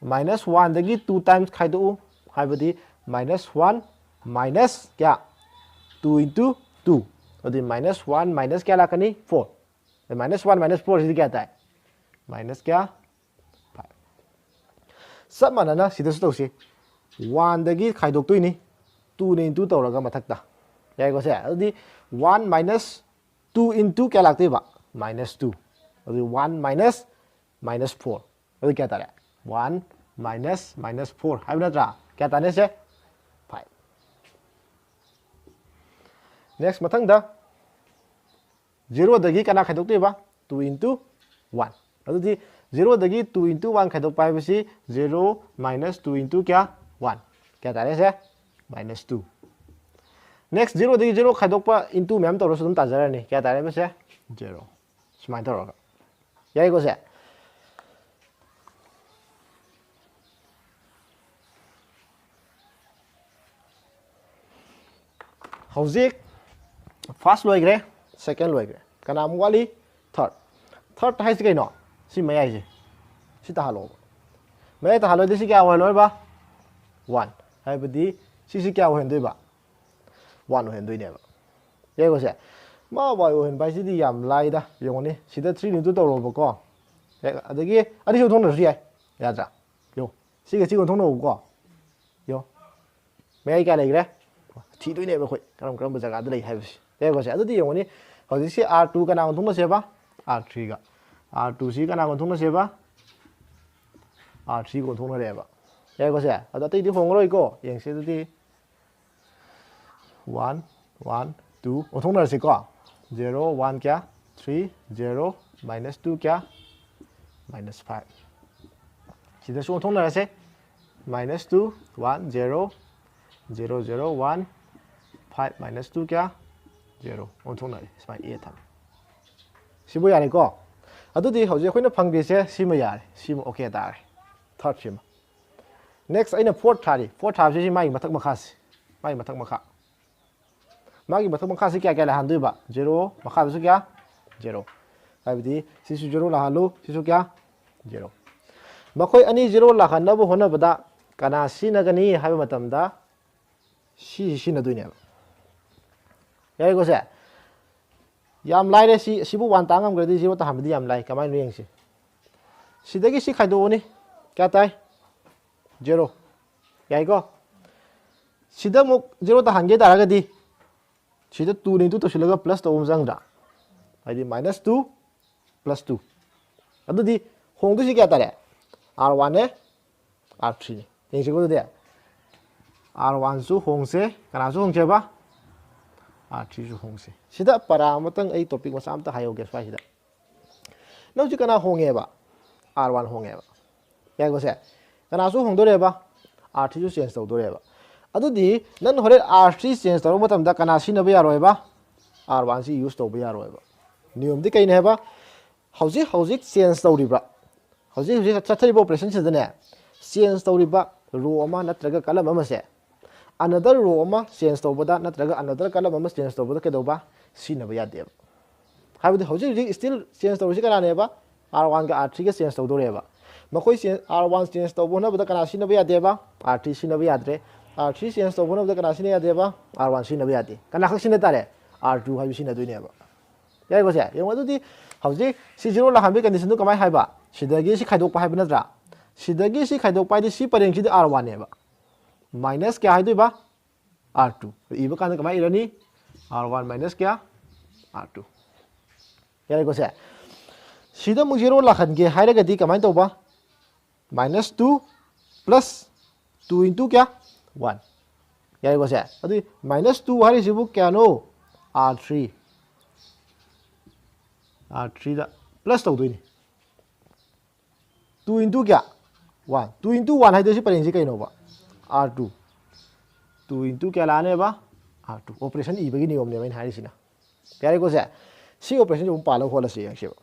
Minus one ꯗꯒꯤ two times ꯈꯥꯏꯗꯣꯛꯎ, ꯍꯥꯏꯕꯗꯤ minus one minus ꯀꯌꯥ? Two into two꯫ ꯑꯗꯨꯗꯤ minus one minus ꯀꯌꯥ ꯂꯥꯛꯀꯅꯤ? Four꯫ Minus one minus four ꯁꯤꯗꯤ ꯀꯌꯥ ꯇꯥꯏ? Minus ꯀꯌꯥ? Five꯫ ꯆꯞ ꯃꯥꯟꯅꯅ ꯁꯤꯗꯁꯨ ꯇꯧꯁꯤ꯫ One ꯗꯒꯤ ꯈꯥꯏꯗꯣꯛꯇꯣꯏꯅꯤ, two ꯅ into ꯇꯧꯔꯒ ꯃꯊꯛꯇ꯫ ꯌꯥꯏꯀꯣ ꯁꯦ? ꯑꯗꯨꯗꯤ one minus two into ꯀꯌꯥ ꯂꯥꯛꯇꯣꯏꯕ? Minus two꯫ ꯑꯗꯨꯗꯤ one minus minus four꯫ ꯑꯗꯨ ꯀꯌꯥ ꯇꯥꯔꯦ? One minus minus four ꯍꯥꯏꯕ ꯅꯠꯇ꯭ꯔꯥ? ꯀꯌꯥ ꯇꯥꯅꯤ ꯁꯦ? Five. Next, ꯃꯊꯪꯗ ꯖꯤꯔꯣꯗꯒꯤ ꯀꯅꯥ ꯈꯥꯏꯗꯣꯛꯇꯣꯏꯕ? Two into one. ꯑꯗꯨꯗꯤ ꯖꯤꯔꯣꯗꯒꯤ two into one ꯈꯥꯏꯗꯣꯛꯄ ꯍꯥꯏꯕꯁꯤ zero minus two into ꯀꯌꯥ? One. ꯀꯌꯥ ꯇꯥꯔꯦ ꯁꯦ? Minus two. Next, ꯖꯤꯔꯣꯗꯒꯤ ꯖꯤꯔꯣ ꯈꯥꯏꯗꯣꯛꯄ into ꯃꯌꯥꯝ ꯇꯧꯔꯁꯨ ꯑꯗꯨꯝ ꯇꯥꯖꯔꯅꯤ꯫ ꯀꯌꯥ ꯇꯥꯔꯦꯕ ꯁꯦ? Zero. ꯁꯨꯃꯥꯏꯅ ꯇꯧꯔꯒ, ꯌꯥꯏꯀꯣ ꯁꯦ? ꯍꯧꯖꯤꯛ first ꯂꯣꯏꯈ꯭ꯔꯦ, second ꯂꯣꯏꯈ꯭ꯔꯦ, ꯀꯅꯥꯃꯨꯛ ꯋꯥꯠꯂꯤ? Third. Third ꯍꯥꯏꯁꯤ ꯀꯩꯅꯣ? ꯁꯤ ꯃꯌꯥꯏꯁꯦ, ꯁꯤ ꯇꯥꯍꯜꯂꯣꯕ꯫ ꯃꯌꯥꯏ ꯇꯥꯍꯜꯂꯣꯏꯗꯤ ꯁꯤ ꯀꯌꯥ ꯑꯣꯏꯍꯜꯂꯣꯏꯕ? One. ꯍꯥꯏꯕꯗꯤ ꯁꯤꯁꯤ ꯀꯌꯥ ꯑꯣꯏꯍꯟꯗꯣꯏꯕ? One ꯑꯣꯏꯍꯟꯗꯣꯏꯅꯦꯕ꯫ ꯌꯥꯏꯀꯣ ꯁꯦ? ꯃꯥ Y ꯑꯣꯏꯍꯟꯕ ꯍꯥꯏꯁꯤꯗꯤ ꯌꯥꯝ ꯂꯥꯏꯗ꯫ ꯌꯦꯡꯉꯨꯅꯦ, ꯁꯤꯗ three into ꯇꯧꯔꯣꯕꯀꯣ꯫ ꯑꯦ, ꯑꯗꯒꯤ ꯑꯅꯤꯁꯨ ꯑꯣꯟꯊꯣꯛꯅꯔꯁꯨ ꯌꯥꯏ꯫ ꯌꯥꯗ꯭ꯔꯥ? ꯌꯦꯡꯉꯣ, ꯁꯤꯒ ꯁꯤꯒ ꯑꯣꯟꯊꯣꯛꯅꯧꯕꯀꯣ꯫ ꯌꯦꯡꯉꯣ, ꯃꯌꯥꯏ ꯀꯌꯥ ꯂꯩꯈ꯭ꯔꯦ? ꯊꯤꯗꯣꯏꯅꯦꯕ ꯑꯩꯈꯣꯏ ꯀꯔꯝ ꯀꯔꯝꯕ ꯖꯒꯥꯗ ꯂꯩ ꯍꯥꯏꯕꯁꯤ꯫ ꯌꯥꯏꯀꯣ ꯁꯦ? ꯑꯗꯨꯗꯤ ꯌꯦꯡꯉꯨꯅꯦ, ꯍꯧꯖꯤꯛꯁꯤ R two ꯀꯅꯥ ꯑꯣꯟꯊꯣꯛꯅꯁꯦꯕ? R three ꯒ꯫ R two ꯁꯤ ꯀꯅꯥ ꯑꯣꯟꯊꯣꯛꯅꯁꯦꯕ? R three ꯒ ꯑꯣꯟꯊꯣꯛꯅꯔꯦꯕ꯫ ꯌꯥꯏꯀꯣ ꯁꯦ? ꯑꯗꯣ ꯑꯇꯩꯗꯤ ꯍꯣꯡꯉꯔꯣꯏꯀꯣ꯫ ꯌꯦꯡꯁꯦ ꯑꯗꯨꯗꯤ꯫ One, one, two ꯑꯣꯟꯊꯣꯛꯅꯔꯁꯤꯀꯣ꯫ Zero, one ꯀꯌꯥ? Three, zero, minus two ꯀꯌꯥ? Minus five. ꯁꯤꯗꯁꯨ ꯑꯣꯟꯊꯣꯛꯅꯔꯁꯦ꯫ Minus two, one, zero, zero, zero, one, five minus two ꯀꯌꯥ? Zero. ꯑꯣꯟꯊꯣꯛꯅꯔꯦ꯫ ꯁꯨꯃꯥꯏꯅ A ꯊꯝꯃꯦ꯫ ꯁꯤꯕꯨ ꯌꯥꯔꯦꯀꯣ? ꯑꯗꯨꯗꯤ ꯍꯧꯖꯤꯛ ꯑꯩꯈꯣꯏꯅ ꯐꯪꯗ꯭ꯔꯤꯁꯦ ꯁꯤꯃ ꯌꯥꯔꯦ꯫ ꯁꯤꯃ OK ꯇꯥꯔꯦ꯫ Third ꯁꯤꯃ꯫ Next, ꯑꯩꯅ fourth ꯊꯥꯔꯤ꯫ Fourth ꯊꯥꯕꯁꯤ ꯁꯤ ꯃꯥꯒꯤ ꯃꯊꯛ ꯃꯈꯥꯁꯤ꯫ ꯃꯥꯒꯤ ꯃꯊꯛ ꯃꯈꯥ꯫ ꯃꯥꯒꯤ ꯃꯊꯛ ꯃꯈꯥꯁꯤ ꯀꯌꯥ ꯀꯌꯥ ꯂꯥꯛꯍꯟꯗꯣꯏꯕ? Zero, ꯃꯈꯥꯗꯁꯨ ꯀꯌꯥ? Zero꯫ ꯍꯥꯏꯕꯗꯤ ꯁꯤꯁꯨ zero ꯂꯥꯛꯍꯜꯂꯨ, ꯁꯤꯁꯨ ꯀꯌꯥ? Zero꯫ ꯃꯈꯣꯏ ꯑꯅꯤ zero ꯂꯥꯛꯍꯟꯅꯕ ꯍꯣꯠꯅꯕꯗ ꯀꯅꯥ ꯁꯤꯖꯤꯟꯅꯒꯅꯤ ꯍꯥꯏꯕ ꯃꯇꯝꯗ ꯁꯤꯁꯤ ꯁꯤꯖꯤꯟꯅꯗꯣꯏꯅꯦꯕ꯫ ꯌꯥꯔꯦꯀꯣ ꯁꯦ? ꯌꯥꯝ ꯂꯥꯏꯔꯦ ꯁꯤ꯫ ꯁꯤꯕꯨ one ꯇꯥ ꯉꯝꯈ꯭ꯔꯗꯤ zero ꯇꯥꯍꯟꯕꯗꯤ ꯌꯥꯝ ꯂꯥꯏ꯫ ꯀꯃꯥꯏꯅ ꯌꯦꯡꯁꯤ? ꯁꯤꯗꯒꯤ ꯁꯤ ꯈꯥꯏꯗꯣꯛꯑꯅꯤ꯫ ꯀꯌꯥ ꯇꯥꯏ? Zero꯫ ꯌꯥꯏꯀꯣ? ꯁꯤꯗ ꯑꯃꯨꯛ zero ꯇꯥꯍꯟꯒꯦ ꯇꯥꯔꯒꯗꯤ ꯁꯤꯗ two into ꯇꯧꯁꯤꯜꯂꯒ plus ꯇꯧꯕ ꯑꯃ ꯆꯪꯗ꯭ꯔꯥ? ꯍꯥꯏꯗꯤ minus two plus two꯫ ꯑꯗꯨꯗꯤ ꯍꯣꯡꯗꯣꯏꯁꯤ ꯀꯌꯥ ꯇꯥꯔꯦ? R one ꯅꯦ, R three ꯅꯦ꯫ ꯌꯦꯡꯁꯤꯀꯣ ꯑꯗꯨꯗꯤ꯫ R one ꯁꯨ ꯍꯣꯡꯁꯦ, ꯀꯅꯥꯁꯨ ꯍꯣꯡꯁꯦꯕ? R three ꯁꯨ ꯍꯣꯡꯁꯦ꯫ ꯁꯤꯗ ꯄꯔꯥ ꯑꯃꯇꯪ ꯑꯩ topic ꯃꯆꯥ ꯑꯃꯇ ꯍꯥꯏꯍꯧꯒꯦ ꯁ꯭ꯋꯥꯏꯁꯤꯗ꯫ ꯅꯪ ꯍꯧꯖꯤꯛ ꯀꯅꯥ ꯍꯣꯡꯉꯦꯕ? R one ꯍꯣꯡꯉꯦꯕ꯫ ꯌꯥꯏꯀꯣ ꯁꯦ? ꯀꯅꯥꯁꯨ ꯍꯣꯡꯗꯣꯔꯦꯕ? R three ꯁꯨ change ꯇꯧꯗꯣꯔꯦꯕ꯫ ꯑꯗꯨꯗꯤ ꯅꯪ ꯍꯣꯔꯦꯟ R three change ꯇꯧꯔꯛꯄ ꯃꯇꯝꯗ ꯀꯅꯥ ꯁꯤꯖꯤꯟꯅꯕ ꯌꯥꯔꯣꯏꯕ? R one ꯁꯤ use ꯇꯧꯕ ꯌꯥꯔꯣꯏꯕ꯫ ꯅꯤꯌꯣꯝꯗꯤ ꯀꯩꯅꯦ ꯍꯥꯏꯕ? ꯍꯧꯖꯤꯛ ꯍꯧꯖꯤꯛ change ꯇꯧꯔꯤꯕ, ꯍꯧꯖꯤꯛ ꯍꯧꯖꯤꯛ ꯆꯠꯊꯔꯤꯕ operation ꯁꯤꯗꯅꯦ, change ꯇꯧꯔꯤꯕ row ꯑꯃ ꯅꯠꯇ꯭ꯔꯒ column ꯑꯃꯁꯦ another row ꯑꯃ change ꯇꯧꯕꯗ ꯅꯠꯇ꯭ꯔꯒ another column ꯑꯃ change ꯇꯧꯕꯗ ꯀꯩꯗꯧꯕ? ꯁꯤꯖꯤꯟꯅꯕ ꯌꯥꯗꯦꯕ꯫ ꯍꯥꯏꯕꯗꯤ ꯍꯧꯖꯤꯛ ꯍꯧꯖꯤꯛ still change ꯇꯧꯔꯤꯁꯤ ꯀꯅꯥꯅꯦꯕ? R one ꯒ R three ꯒ change ꯇꯧꯗꯧꯔꯦꯕ꯫ ꯃꯈꯣꯏ change, R one change ꯇꯧꯕ ꯍꯣꯠꯅꯕꯗ ꯀꯅꯥ ꯁꯤꯖꯤꯟꯅꯕ ꯌꯥꯗꯦꯕ? R three ꯁꯤꯖꯤꯟꯅꯕ ꯌꯥꯗ꯭ꯔꯦ꯫ R three change ꯇꯧꯕ ꯍꯣꯠꯅꯕꯗ ꯀꯅꯥ ꯁꯤꯖꯤꯟꯅ ꯌꯥꯗꯦꯕ? R one ꯁꯤꯖꯤꯟꯅꯕ ꯌꯥꯗꯦ꯫ ꯀꯅꯥ ꯈꯛ ꯁꯤꯖꯤꯟꯅ ꯇꯥꯔꯦ? R two ꯍꯥꯏꯕ ꯁꯤꯖꯤꯟꯅꯗꯣꯏꯅꯦꯕ꯫ ꯌꯥꯏꯀꯣ ꯁꯦ? ꯌꯦꯡꯉꯣ ꯑꯗꯨꯗꯤ ꯍꯧꯖꯤꯛ ꯁꯤ zero ꯂꯥꯛꯍꯟꯕꯒꯤ condition ꯗꯨ ꯀꯃꯥꯏꯅ ꯍꯥꯏꯕ? ꯁꯤꯗꯒꯤ ꯁꯤ ꯈꯥꯏꯗꯣꯛꯄ ꯍꯥꯏꯕ ꯅꯠꯇ꯭ꯔꯥ? ꯁꯤꯗꯒꯤ ꯁꯤ ꯈꯥꯏꯗꯣꯛꯄ ꯍꯥꯏꯗꯤ ꯁꯤ ꯄꯔꯦꯡꯁꯤꯗꯤ R one ꯅꯦꯕ꯫ Minus ꯀꯌꯥ ꯍꯥꯏꯗꯣꯏꯕ? R two꯫ ꯏꯕ ꯀꯥꯟꯗ ꯀꯃꯥꯏꯅ ꯏꯔꯅꯤ? R one minus ꯀꯌꯥ? R two꯫ ꯌꯥꯔꯦꯀꯣ ꯁꯦ? ꯁꯤꯗ ꯑꯃꯨꯛ zero ꯂꯥꯛꯍꯟꯒꯦ ꯍꯥꯏꯔꯒꯗꯤ ꯀꯃꯥꯏꯅ ꯇꯧꯕ? Minus two plus two into ꯀꯌꯥ? One꯫ ꯌꯥꯔꯦꯀꯣ ꯁꯦ? ꯑꯗꯨꯗꯤ minus two ꯍꯥꯏꯔꯤꯁꯤꯕꯨ ꯀꯌꯥꯅꯣ? R three꯫ R three ꯗ plus ꯇꯧꯗꯣꯏꯅꯤ꯫ Two into ꯀꯌꯥ? One꯫ Two into one ꯍꯥꯏꯗꯣꯏꯁꯤ ꯄꯔꯦꯡꯁꯤ ꯀꯩꯅꯣꯕ? R two꯫ Two into ꯀꯌꯥ ꯂꯥꯛꯑꯅꯦꯕ? R two꯫ Operation ꯏꯕꯒꯤ ꯅꯤꯌꯣꯝꯅꯦꯕ ꯑꯩꯅ ꯍꯥꯏꯔꯤꯁꯤꯅ꯫ ꯌꯥꯔꯦꯀꯣ ꯁꯦ? ꯁꯤ operation ꯁꯤ ꯑꯃꯨꯛ ꯄꯥꯜꯂꯒ ꯍꯣꯠꯂꯁꯤ ꯌꯦꯡꯁꯦꯕ꯫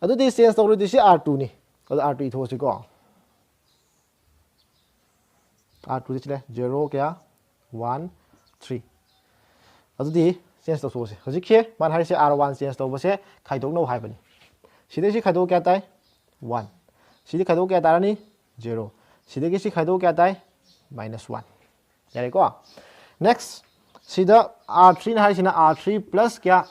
ꯑꯗꯨꯗꯤ change ꯇꯧꯔꯣꯏꯗꯣꯏꯁꯤ R two ꯅꯤ꯫ ꯑꯗꯨ R two ꯏꯊꯣꯛꯑꯁꯤꯀꯣ꯫ R two ꯗꯤ ꯁꯤ ꯂꯩ, zero ꯀꯌꯥ? One, three꯫ ꯑꯗꯨꯗꯤ change ꯇꯧꯊꯣꯛꯑꯁꯦ꯫ ꯍꯧꯖꯤꯛꯁꯦ ꯃꯥꯅ ꯍꯥꯏꯔꯤꯁꯦ R one change ꯇꯧꯕꯁꯦ ꯈꯥꯏꯗꯣꯛꯅꯧ ꯍꯥꯏꯕꯅꯤ꯫ ꯁꯤꯗꯩ ꯁꯤ ꯈꯥꯏꯗꯣꯛꯑ ꯀꯌꯥ ꯇꯥꯏ? One꯫ ꯁꯤꯗꯤ ꯈꯥꯏꯗꯣꯛꯑ ꯀꯌꯥ ꯇꯥꯔꯅꯤ? Zero꯫ ꯁꯤꯗꯒꯤ ꯁꯤ ꯈꯥꯏꯗꯣꯛꯑ ꯀꯌꯥ ꯇꯥꯏ? Minus one꯫ ꯌꯥꯔꯦꯀꯣ? Next, ꯁꯤꯗ R three ꯅ ꯍꯥꯏꯔꯤꯁꯤꯅ R three plus ꯀꯌꯥ?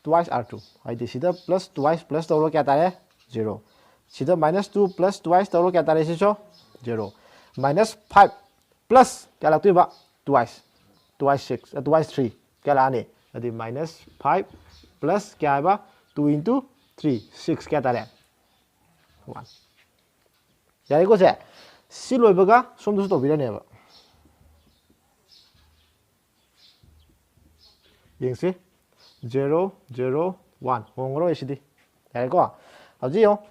Twice R two꯫ ꯍꯥꯏꯗꯤ ꯁꯤꯗ plus twice plus ꯇꯧꯔꯒ ꯀꯌꯥ ꯇꯥꯔꯦ? Zero꯫ ꯁꯤꯗ minus two plus twice ꯇꯧꯔꯒ ꯀꯌꯥ ꯇꯥꯔꯦ ꯁꯤꯁꯨ? Zero꯫ Minus five plus ꯀꯌꯥ ꯂꯥꯛꯇꯣꯏꯕ? Twice꯫ Twice six, ꯑ, twice three꯫ ꯀꯌꯥ ꯂꯥꯛꯑꯅꯤ? ꯑꯗꯨꯗꯤ minus five plus ꯀꯌꯥ ꯍꯥꯏꯕ? Two into three, six꯫ ꯀꯌꯥ ꯇꯥꯔꯦ? One꯫ ꯌꯥꯔꯦꯀꯣ ꯁꯦ? ꯁꯤ ꯂꯣꯏꯕꯒ ꯁꯣꯝꯗꯁꯨ ꯇꯧꯕꯤꯔꯅꯦꯕ꯫ ꯌꯦꯡꯁꯤ꯫ Zero, zero, one꯫ ꯍꯣꯡꯉꯔꯣꯏ ꯁꯤꯗꯤ꯫ ꯌꯥꯔꯦꯀꯣ? ꯍꯧꯖꯤꯛ ꯌꯦꯡꯉꯣ꯫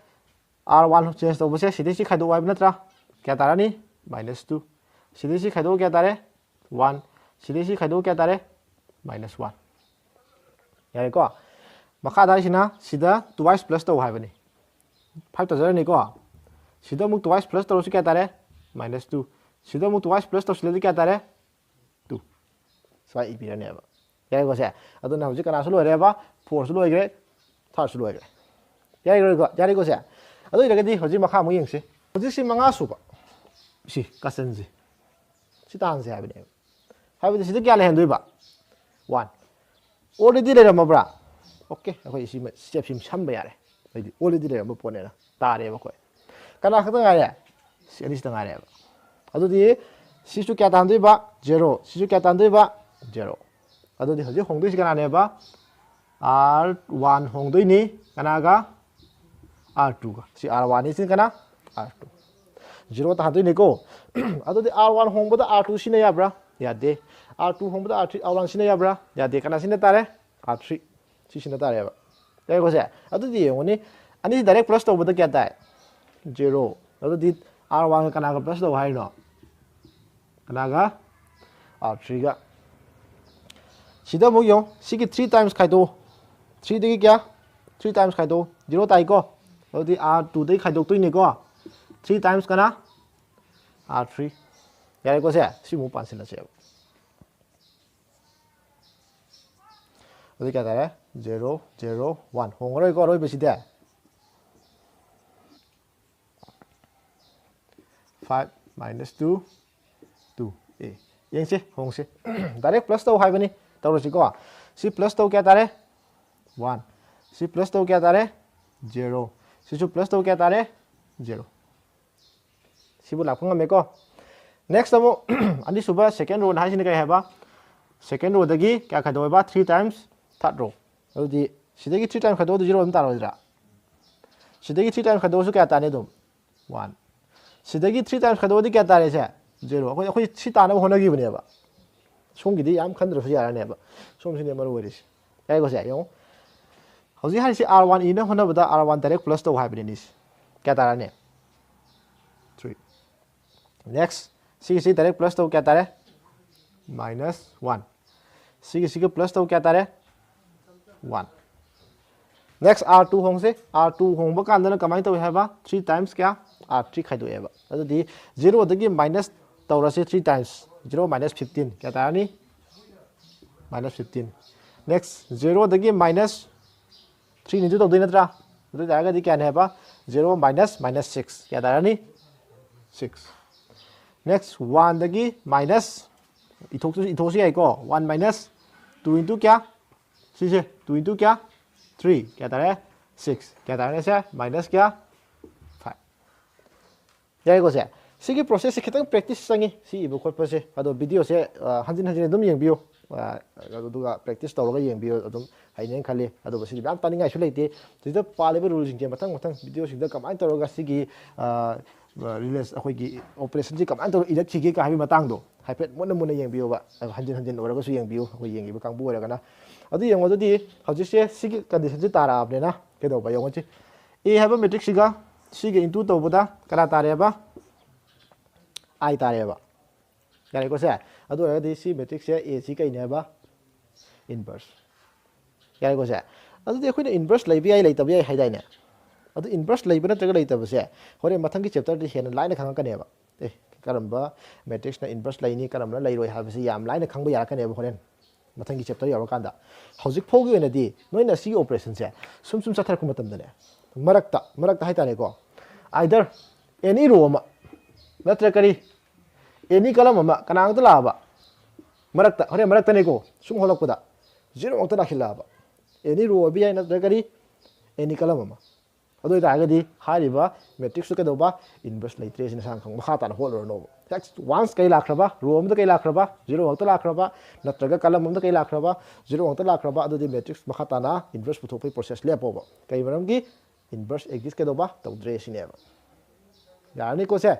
R one change ꯇꯧꯕꯁꯦ ꯁꯤꯗꯩ ꯁꯤ ꯈꯥꯏꯗꯣꯛꯑꯣ ꯍꯥꯏꯕ ꯅꯠꯇ꯭ꯔꯥ? ꯀꯌꯥ ꯇꯥꯔꯅꯤ? Minus two꯫ ꯁꯤꯗꯩ ꯁꯤ ꯈꯥꯏꯗꯣꯛꯑꯣ ꯀꯌꯥ ꯇꯥꯔꯦ? One꯫ ꯁꯤꯗꯩ ꯁꯤ ꯈꯥꯏꯗꯣꯛꯑꯣ ꯀꯌꯥ ꯇꯥꯔꯦ? Minus one꯫ ꯌꯥꯔꯦꯀꯣ? ꯃꯈꯥ ꯇꯥꯔꯤꯁꯤꯅ ꯁꯤꯗ twice plus ꯇꯧ ꯍꯥꯏꯕꯅꯤ꯫ Five ꯇꯥꯖꯔꯅꯤꯀꯣ? ꯁꯤꯗ ꯑꯃꯨꯛ twice plus ꯇꯧꯔꯁꯨ ꯀꯌꯥ ꯇꯥꯔꯦ? Minus two꯫ ꯁꯤꯗ ꯑꯃꯨꯛ twice plus ꯇꯧꯁꯤꯜꯂꯗꯤ ꯀꯌꯥ ꯇꯥꯔꯦ? Two꯫ ꯁꯨꯃꯥꯏꯅ ꯏꯕꯤꯔꯅꯦꯕ꯫ ꯌꯥꯔꯦꯀꯣ ꯁꯦ? ꯑꯗꯨꯅ ꯍꯧꯖꯤꯛ ꯀꯅꯥꯁꯨ ꯂꯣꯏꯔꯦꯕ? Fourꯁꯨ ꯂꯣꯏꯈ꯭ꯔꯦ, thirdꯁꯨ ꯂꯣꯏꯈ꯭ꯔꯦ꯫ ꯌꯥꯔꯦꯀꯣ? ꯌꯥꯔꯦꯀꯣ ꯁꯦ? ꯑꯗꯨ ꯑꯣꯏꯔꯒꯗꯤ ꯍꯧꯖꯤꯛ ꯃꯈꯥ ꯑꯃꯨꯛ ꯌꯦꯡꯁꯤ꯫ ꯍꯧꯖꯤꯛꯁꯤ ꯃꯉꯥ ꯁꯨꯕ꯫ ꯁꯤ ꯀꯁꯟꯁꯤ꯫ ꯁꯤ ꯇꯥꯍꯟꯁꯦ ꯍꯥꯏꯕꯅꯦꯕ꯫ ꯍꯥꯏꯕꯗꯤ ꯁꯤꯗ ꯀꯌꯥ ꯂꯩꯍꯟꯗꯣꯏꯕ? One꯫ Already ꯂꯩꯔꯝꯃꯕ꯭ꯔꯥ? Okay, ꯑꯩꯈꯣꯏ ꯁꯤ stepꯁꯤ ꯁꯝꯕ ꯌꯥꯔꯦ꯫ ꯍꯥꯏꯗꯤ already ꯂꯩꯔꯝꯕ ꯄꯣꯠꯅꯦꯅ ꯇꯥꯔꯦꯕ ꯑꯩꯈꯣꯏ꯫ ꯀꯅꯥ ꯈꯛꯇ ꯉꯥꯏꯔꯦ? ꯁꯤ ꯑꯅꯤꯁꯤꯇ ꯉꯥꯏꯔꯦꯕ꯫ ꯑꯗꯨꯗꯤ ꯁꯤꯁꯨ ꯀꯌꯥ ꯇꯥꯍꯟꯗꯣꯏꯕ? Zero꯫ ꯁꯤꯁꯨ ꯀꯌꯥ ꯇꯥꯍꯟꯗꯣꯏꯕ? Zero꯫ ꯑꯗꯨꯗꯤ ꯍꯧꯖꯤꯛ ꯍꯣꯡꯗꯣꯏꯁꯤ ꯀꯅꯥꯅꯦꯕ? R one ꯍꯣꯡꯗꯣꯏꯅꯤ꯫ ꯀꯅꯥꯒ? R twoꯒ꯫ ꯁꯤ R oneꯅꯤ, ꯁꯤꯅ ꯀꯅꯥ? R two꯫ Zero ꯇꯥꯍꯟꯗꯣꯏꯅꯤꯀꯣ꯫ ꯑꯗꯨꯗꯤ R one ꯍꯣꯡꯕꯗ R two ꯁꯤꯖꯤꯟꯅ ꯌꯥꯕ꯭ꯔꯥ? ꯌꯥꯗꯦ꯫ R two ꯍꯣꯡꯕꯗ R three, R one ꯁꯤꯖꯤꯟꯅ ꯌꯥꯕ꯭ꯔꯥ? ꯌꯥꯗꯦ꯫ ꯀꯅꯥ ꯁꯤꯖꯤꯟꯅ ꯇꯥꯔꯦ? R three꯫ ꯁꯤ ꯁꯤꯖꯤꯟꯅ ꯇꯥꯔꯦꯕ꯫ ꯌꯥꯔꯦꯀꯣ ꯁꯦ? ꯑꯗꯨꯗꯤ ꯌꯦꯡꯉꯨꯅꯤ, ꯑꯅꯤꯁꯤ direct plus ꯇꯧꯕꯗ ꯀꯌꯥ ꯇꯥꯏ? Zero꯫ ꯑꯗꯨꯗꯤ R oneꯒ ꯀꯅꯥꯒ plus ꯇꯧ ꯍꯥꯏꯔꯤꯅꯣ? ꯀꯅꯥꯒ? R threeꯒ꯫ ꯁꯤꯗ ꯑꯃꯨꯛ ꯌꯦꯡꯉꯣ, ꯁꯤꯒꯤ three times ꯈꯥꯏꯗꯣꯛꯑꯣ꯫ Threeꯗꯒꯤ ꯀꯌꯥ? Three times ꯈꯥꯏꯗꯣꯛꯑꯣ꯫ Zero ꯇꯥꯏꯀꯣ? ꯑꯗꯨꯗꯤ R twoꯗꯒꯤ ꯈꯥꯏꯗꯣꯛꯇꯣꯏꯅꯤꯀꯣ꯫ Three times ꯀꯅꯥ? R three꯫ ꯌꯥꯔꯦꯀꯣ ꯁꯦ? ꯁꯤꯃꯨꯛ ꯄꯥꯟꯁꯤꯜꯂꯁꯦꯕ꯫ ꯑꯗꯨꯗꯤ ꯀꯌꯥ ꯇꯥꯔꯦ? Zero, zero, one꯫ ꯍꯣꯡꯉꯔꯣꯏꯀꯣ ꯑꯔꯣꯏꯕꯁꯤꯗꯤ꯫ Five minus two, two꯫ ꯑꯦ, ꯌꯦꯡꯁꯤ, ꯍꯣꯡꯁꯤ꯫ Direct plus ꯇꯧ ꯍꯥꯏꯕꯅꯤ꯫ ꯇꯧꯔꯁꯤꯀꯣ꯫ ꯁꯤ plus ꯇꯧ ꯀꯌꯥ ꯇꯥꯔꯦ? One꯫ ꯁꯤ plus ꯇꯧ ꯀꯌꯥ ꯇꯥꯔꯦ? Zero꯫ ꯁꯤꯁꯨ plus ꯇꯧ ꯀꯌꯥ ꯇꯥꯔꯦ? Zero꯫ ꯁꯤꯕꯨ ꯂꯥꯛꯄ ꯉꯝꯃꯦꯀꯣ꯫ Next ꯑꯃꯨꯛ ꯑꯅꯤꯁꯨꯕ second rowꯅ ꯍꯥꯏꯁꯤꯅ ꯀꯔꯤ ꯍꯥꯏꯕ? Second rowꯗꯒꯤ ꯀꯌꯥ ꯈꯥꯏꯗꯣꯛꯑꯦꯕ? Three times third row꯫ ꯑꯗꯨꯗꯤ ꯁꯤꯗꯒꯤ three times ꯈꯥꯏꯗꯣꯛꯑꯗꯤ zero ꯑꯗꯨꯝ ꯇꯥꯔꯣꯏꯗ꯭ꯔꯥ? ꯁꯤꯗꯒꯤ three times ꯈꯥꯏꯗꯣꯛꯑꯁꯨ ꯀꯌꯥ ꯇꯥꯅꯤ ꯑꯗꯨꯝ? One꯫ ꯁꯤꯗꯒꯤ three times ꯈꯥꯏꯗꯣꯛꯑꯗꯤ ꯀꯌꯥ ꯇꯥꯔꯦ? ꯁꯦ zero. ꯑꯩꯈꯣꯏ ꯑꯩꯈꯣꯏ ꯁꯤ ꯇꯥꯅꯕ ꯍꯣꯠꯅꯈꯤꯕꯅꯦꯕ꯫ ꯁꯣꯝꯒꯤꯗꯤ ꯌꯥꯝ ꯈꯟꯗ꯭ꯔꯁꯨ ꯌꯥꯔꯅꯦꯕ꯫ ꯁꯣꯝꯁꯤꯅꯦ ꯃꯔꯨ ꯑꯣꯏꯔꯤꯁꯦ꯫ ꯌꯥꯏꯀꯣ ꯁꯦ? ꯌꯦꯡꯉꯣ꯫ ꯍꯧꯖꯤꯛ ꯍꯥꯏꯔꯤꯁꯤ R one ꯏꯅ ꯍꯣꯠꯅꯕꯗ R one direct plus ꯇꯧ ꯍꯥꯏꯕꯅꯤꯅꯦ꯫ ꯀꯌꯥ ꯇꯥꯔꯅꯤ? Three. Next, ꯁꯤꯒꯤꯁꯤ direct plus ꯇꯧ, ꯀꯌꯥ ꯇꯥꯔꯦ? Minus one. ꯁꯤꯒꯤꯁꯤꯒ plus ꯇꯧ, ꯀꯌꯥ ꯇꯥꯔꯦ? One. Next, R two ꯍꯣꯡꯁꯦ꯫ R two ꯍꯣꯡꯕ ꯀꯥꯟꯗꯅ ꯀꯃꯥꯏꯅ ꯇꯧꯏ ꯍꯥꯏꯕ? Three times ꯀꯌꯥ? R three ꯈꯥꯏꯗꯣꯛꯑꯦꯕ꯫ ꯑꯗꯨꯗꯤ zeroꯗꯒꯤ minus ꯇꯧꯔꯁꯤ three times꯫ Zero minus fifteen ꯀꯌꯥ ꯇꯥꯔꯅꯤ? Minus fifteen. Next, zeroꯗꯒꯤ minus three into ꯇꯧꯗꯣꯏ ꯅꯠꯇ꯭ꯔꯥ? ꯑꯗꯨ ꯑꯣꯏ ꯇꯥꯔꯒꯗꯤ ꯀꯌꯥꯅꯦ ꯍꯥꯏꯕ? Zero minus minus six ꯀꯌꯥ ꯇꯥꯔꯅꯤ? Six. Next, oneꯗꯒꯤ minus ꯏꯊꯣꯛꯁꯨ ꯏꯊꯣꯛꯁꯨ ꯌꯥꯏꯀꯣ꯫ One minus two into ꯀꯌꯥ? ꯁꯤꯁꯦ two into ꯀꯌꯥ? Three. ꯀꯌꯥ ꯇꯥꯔꯦ? Six. ꯀꯌꯥ ꯇꯥꯔꯦ ꯁꯦ? Minus ꯀꯌꯥ? Five. ꯌꯥꯏꯀꯣ ꯁꯦ? ꯁꯤꯒꯤ processꯁꯦ ꯈꯤꯇꯪ practice ꯆꯪꯉꯤ, ꯁꯤ ꯏꯕ ꯈꯣꯠꯄꯁꯦ꯫ ꯑꯗꯣ videoꯁꯦ, ꯑ, ꯍꯟꯖꯤꯟ ꯍꯟꯖꯤꯟ ꯑꯗꯨꯝ ꯌꯦꯡꯕꯤꯌꯨ꯫ ꯑ, ꯑꯗꯨꯒ practice ꯇꯧꯔꯒ ꯌꯦꯡꯕꯤꯌꯨ, ꯑꯗꯨꯝ ꯍꯩꯅꯦꯅ ꯈꯜꯂꯤ꯫ ꯑꯗꯨꯒ ꯁꯤꯗꯤ ꯃꯌꯥꯝ ꯇꯥꯅꯤꯡꯉꯥꯏꯁꯨ ꯂꯩꯇꯦ꯫ ꯁꯤꯗ ꯄꯥꯜꯂꯤꯕ ruleꯁꯤꯡꯁꯦ ꯃꯊꯪ ꯃꯊꯪ videoꯁꯤꯡꯗ ꯀꯃꯥꯏꯅ ꯇꯧꯔꯒ ꯁꯤꯒꯤ, ꯑ, relation-, ꯑꯩꯈꯣꯏꯒꯤ operationꯁꯤ ꯀꯃꯥꯏꯅ ꯇꯧꯔꯒ ꯏꯔꯛꯈꯤꯒꯦ ꯀ ꯍꯥꯏꯕꯒꯤ ꯃꯇꯥꯡꯗꯣ ꯍꯥꯏꯐꯦꯠ ꯃꯨꯟꯅ ꯃꯨꯟꯅ ꯌꯦꯡꯕꯤꯌꯣꯕ꯫ ꯑꯗꯣ ꯍꯟꯖꯤꯟ ꯍꯟꯖꯤꯟ ꯑꯣꯏꯔꯒꯁꯨ ꯌꯦꯡꯕꯤꯌꯨ, ꯑꯩꯈꯣꯏ ꯌꯦꯡꯉꯤꯕ ꯀꯥꯡꯕꯨ ꯑꯣꯏꯔꯒꯅ꯫ ꯑꯗꯨ ꯌꯦꯡꯉꯣ, ꯑꯗꯨꯗꯤ ꯍꯧꯖꯤꯛꯁꯦ ꯁꯤꯒꯤ conditionꯁꯤ ꯇꯥꯔꯛꯑꯕꯅꯤꯅ ꯀꯩꯗꯧꯕ? ꯌꯦꯡꯉꯣ ꯁꯤ꯫ A ꯍꯥꯏꯕ matrixꯁꯤꯒ ꯁꯤꯒ into ꯇꯧꯕꯗ ꯀꯅꯥ ꯇꯥꯔꯦꯕ? I ꯇꯥꯔꯦꯕ꯫ ꯌꯥꯔꯦꯀꯣ ꯁꯦ? ꯑꯗꯨ ꯑꯣꯏꯔꯒꯗꯤ ꯁꯤ matrixꯁꯦ A ꯁꯤ ꯀꯩꯅꯦꯕ? Inverse꯫ ꯌꯥꯔꯦꯀꯣ ꯁꯦ? ꯑꯗꯨꯗꯤ ꯑꯩꯈꯣꯏꯅ inverse ꯂꯩꯕ ꯌꯥꯏ, ꯂꯩꯇꯕ ꯌꯥꯏ ꯍꯥꯏꯗꯥꯏꯅꯦ? ꯑꯗꯨ inverse ꯂꯩꯕ ꯅꯠꯇ꯭ꯔꯒ ꯂꯩꯇꯕꯁꯦ ꯍꯣꯔꯦꯟ ꯃꯊꯪꯒꯤ chapterꯗ ꯍꯦꯟꯅ ꯂꯥꯏꯅ ꯈꯪꯉꯛꯀꯅꯦꯕ꯫ ꯑꯦ, ꯀꯔꯝꯕ matrixꯅ inverse ꯂꯩꯅꯤ, ꯀꯔꯝꯕꯅ ꯂꯩꯔꯣꯏ ꯍꯥꯏꯕꯁꯤ ꯌꯥꯝ ꯂꯥꯏꯅ ꯈꯪꯕ ꯌꯥꯔꯛꯀꯅꯦꯕ ꯍꯣꯔꯦꯟ ꯃꯊꯪꯒꯤ chapter ꯌꯧꯔꯀꯥꯟꯗ꯫ ꯍꯧꯖꯤꯛ ꯐꯥꯎꯒꯤ ꯑꯣꯏꯅꯗꯤ ꯅꯣꯏꯅ ꯁꯤꯒꯤ operationꯁꯦ ꯁꯨꯝ ꯁꯨꯝ ꯆꯠꯊꯔꯛꯄ ꯃꯇꯝꯗꯅꯦ, ꯃꯔꯛꯇ, ꯃꯔꯛꯇ ꯍꯥꯏꯇꯥꯔꯦꯀꯣ, either any row ꯑꯃ, ꯅꯠꯇ꯭ꯔ ꯀꯔꯤ, any column ꯑꯃ, ꯀꯅꯥ ꯉꯥꯛꯇ ꯂꯥꯛꯑꯕ? ꯃꯔꯛꯇ, ꯍꯣꯔꯦꯟ ꯃꯔꯛꯇꯅꯦꯀꯣ, ꯁꯨꯝ ꯍꯣꯜꯂꯛꯄꯗ zero ꯉꯥꯛꯇ ꯂꯥꯛꯁꯤꯜꯂꯛꯑꯕ꯫ Any row ꯑꯣꯏꯕ ꯌꯥꯏ, ꯅꯠꯇ꯭ꯔ ꯀꯔꯤ, any column ꯑꯃ꯫ ꯑꯗꯨ ꯑꯣꯏꯇꯥꯔꯒꯗꯤ ꯍꯥꯏꯔꯤꯕ matrixꯇꯨ ꯀꯩꯗꯧꯕ? Inverse ꯂꯩꯇ꯭ꯔꯦ ꯁꯤ ꯅꯁꯥꯅ ꯈꯪꯕ, ꯃꯈꯥ ꯇꯥꯅ ꯍꯣꯠꯂꯨꯔꯅꯣꯕ꯫ Next, once ꯀꯩ ꯂꯥꯛꯈ꯭ꯔꯕ? Row ꯑꯃꯗ ꯀꯩ ꯂꯥꯛꯈ꯭ꯔꯕ? Zero ꯉꯥꯛꯇ ꯂꯥꯛꯈ꯭ꯔꯕ? ꯅꯠꯇ꯭ꯔꯒ column ꯑꯃꯗ ꯀꯩ ꯂꯥꯛꯈ꯭ꯔꯕ? Zero ꯉꯥꯛꯇ ꯂꯥꯛꯈ꯭ꯔꯕ? ꯑꯗꯨꯗꯤ matrix ꯃꯈꯥ ꯇꯥꯅ inverse ꯄꯨꯊꯣꯛꯄꯒꯤ process ꯂꯦꯞꯄꯣꯕ꯫ ꯀꯩ ꯃꯔꯝꯒꯤ? Inverse exist ꯀꯩꯗꯧꯕ? ꯇꯧꯗ꯭ꯔꯦ ꯁꯤꯅꯦꯕ꯫ ꯌꯥꯔꯅꯤꯀꯣ ꯁꯦ?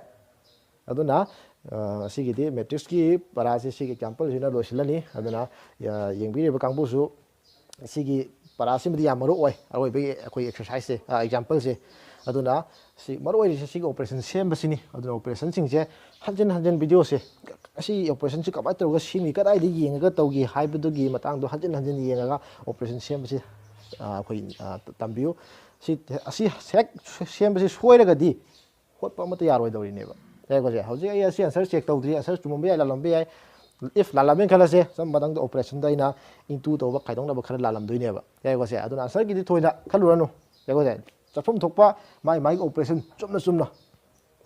ꯑꯗꯨꯅ ꯑ, ꯑꯁꯤꯒꯤꯗꯤ ꯃꯦꯇ꯭ꯔꯤꯛꯁꯀꯤ ꯄꯔꯥꯁꯤ ꯁꯤꯒꯤ ꯑꯦꯛꯖꯥꯝꯄꯜꯁꯤꯅ ꯂꯣꯏꯁꯤꯜꯂꯅꯤ꯫ ꯑꯗꯨꯅ ꯑ, ꯌꯦꯡꯕꯤꯔꯤꯕ ꯀꯥꯡꯕꯨꯁꯨ ꯁꯤꯒꯤ ꯄꯔꯥꯁꯤꯃꯗꯤ ꯌꯥꯝ ꯃꯔꯨ ꯑꯣꯏ, ꯑꯔꯣꯏꯕꯒꯤ ꯑꯩꯈꯣꯏ ꯑꯦꯛꯁꯔꯁꯥꯏꯖꯁꯦ, ꯑꯦꯛꯖꯥꯝꯄꯜꯁꯦ꯫ ꯑꯗꯨꯅ ꯁꯤ ꯃꯔꯨ ꯑꯣꯏꯔꯤꯁꯦ ꯁꯤꯒꯤ ꯑꯣꯄꯔꯦꯁꯟ ꯁꯦꯝꯕꯁꯤꯅꯤ꯫ ꯑꯗꯨꯅ ꯑꯣꯄꯔꯦꯁꯟꯁꯤꯡꯁꯦ ꯍꯟꯖꯤꯟ ꯍꯟꯖꯤꯟ ꯚꯤꯗꯤꯑꯣꯁꯦ, ꯑꯁꯤ ꯑꯣꯄꯔꯦꯁꯟꯁꯤ ꯀꯃꯥꯏꯅ ꯇꯧꯔꯒ ꯁꯦꯝꯃꯤ, ꯀꯗꯥꯏꯗ ꯌꯦꯡꯉꯒ ꯇꯧꯒꯦ ꯍꯥꯏꯕꯗꯨꯒꯤ ꯃꯇꯥꯡꯗꯣ ꯍꯟꯖꯤꯟ ꯍꯟꯖꯤꯟ ꯌꯦꯡꯉꯒ ꯑꯣꯄꯔꯦꯁꯟ ꯁꯦꯝꯕꯁꯤ ꯑ, ꯑꯩꯈꯣꯏ ꯑ, ꯇꯝꯕꯤꯌꯨ꯫ ꯁꯤ, ꯑꯁꯤ ꯍꯦꯛ ꯁꯦꯝꯕꯁꯤ ꯁꯣꯏꯔꯒꯗꯤ ꯍꯣꯠꯄ ꯑꯃꯠꯇ ꯌꯥꯔꯣꯏꯗꯧꯔꯤꯅꯦꯕ꯫ ꯌꯥꯏꯀꯣ ꯁꯦ? ꯍꯧꯖꯤꯛ ꯑꯩ ꯑꯁꯤ ꯑꯟꯁꯔ ꯆꯦꯛ ꯇꯧꯗ꯭ꯔꯤ, ꯑꯟꯁꯔ ꯆꯨꯝꯃꯝꯕ ꯌꯥꯏ, ꯂꯥꯜꯂꯝꯕ ꯌꯥꯏ꯫ ꯏꯐ ꯂꯥꯜꯂꯝꯃꯦꯅ ꯈꯜꯂꯁꯦ, ꯁꯝ ꯃꯊꯪꯗ ꯑꯣꯄꯔꯦꯁꯟꯗ ꯑꯩꯅ ꯏꯟꯇꯨ ꯇꯧꯕ ꯈꯥꯏꯗꯣꯛꯅꯕ ꯈꯔ ꯂꯥꯜꯂꯝꯗꯣꯏꯅꯦꯕ꯫ ꯌꯥꯏꯀꯣ ꯁꯦ? ꯑꯗꯨꯅ ꯑꯟꯁꯔꯒꯤꯗꯤ ꯊꯣꯏꯅ ꯈꯜꯂꯨꯔꯅꯨ꯫ ꯌꯥꯏꯀꯣ ꯁꯦ? ꯆꯠꯐꯝ ꯊꯣꯛꯄ ꯃꯥꯏ ꯃꯥꯒꯤ ꯑꯣꯄꯔꯦꯁꯟ ꯆꯨꯝꯅ ꯆꯨꯝꯅ꯫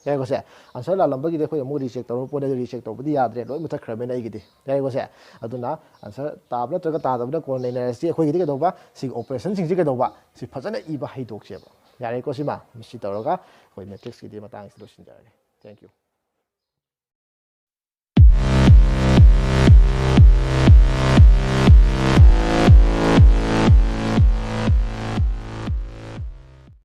ꯌꯥꯏꯀꯣ ꯁꯦ? ꯑꯟꯁꯔ ꯂꯥꯜꯂꯝꯕꯒꯤꯗꯤ ꯑꯩꯈꯣꯏ ꯑꯃꯨꯛ ꯔꯤꯆꯦꯛ ꯇꯧꯔ ꯄꯣꯠꯅꯦ, ꯑꯗꯨ ꯔꯤꯆꯦꯛ ꯇꯧꯕꯗꯤ ꯌꯥꯗ꯭ꯔꯦ, ꯂꯣꯏ ꯃꯨꯊꯠꯈ꯭ꯔꯕꯅꯤꯅ ꯑꯩꯒꯤꯗꯤ꯫ ꯌꯥꯏꯀꯣ ꯁꯦ? ꯑꯗꯨꯅ ꯑꯟꯁꯔ ꯇꯥꯕ ꯅꯠꯇ꯭ꯔꯒ ꯇꯥꯗꯕꯅ ꯀꯣꯟꯅ ꯅꯩꯅꯔꯁꯤ꯫ ꯑꯩꯈꯣꯏꯒꯤꯗꯤ ꯀꯩꯗꯧꯕ? ꯁꯤꯒꯤ ꯑꯣꯄꯔꯦꯁꯟꯁꯤꯡꯁꯤ ꯀꯩꯗꯧꯕ? ꯁꯤ ꯐꯖꯅ ꯏꯕ ꯍꯩꯗꯣꯛꯁꯦꯕ꯫ ꯌꯥꯔꯦꯀꯣ ꯁꯤꯃ? ꯃꯁꯤ ꯇꯧꯔꯒ ꯑꯩꯈꯣꯏ ꯃꯦꯇ꯭ꯔꯤꯛꯁꯀꯤꯗꯤ ꯃꯇꯥꯡꯁꯤꯗ ꯂꯣꯏꯁꯤꯟꯖꯔꯒꯦ꯫ Thank you꯫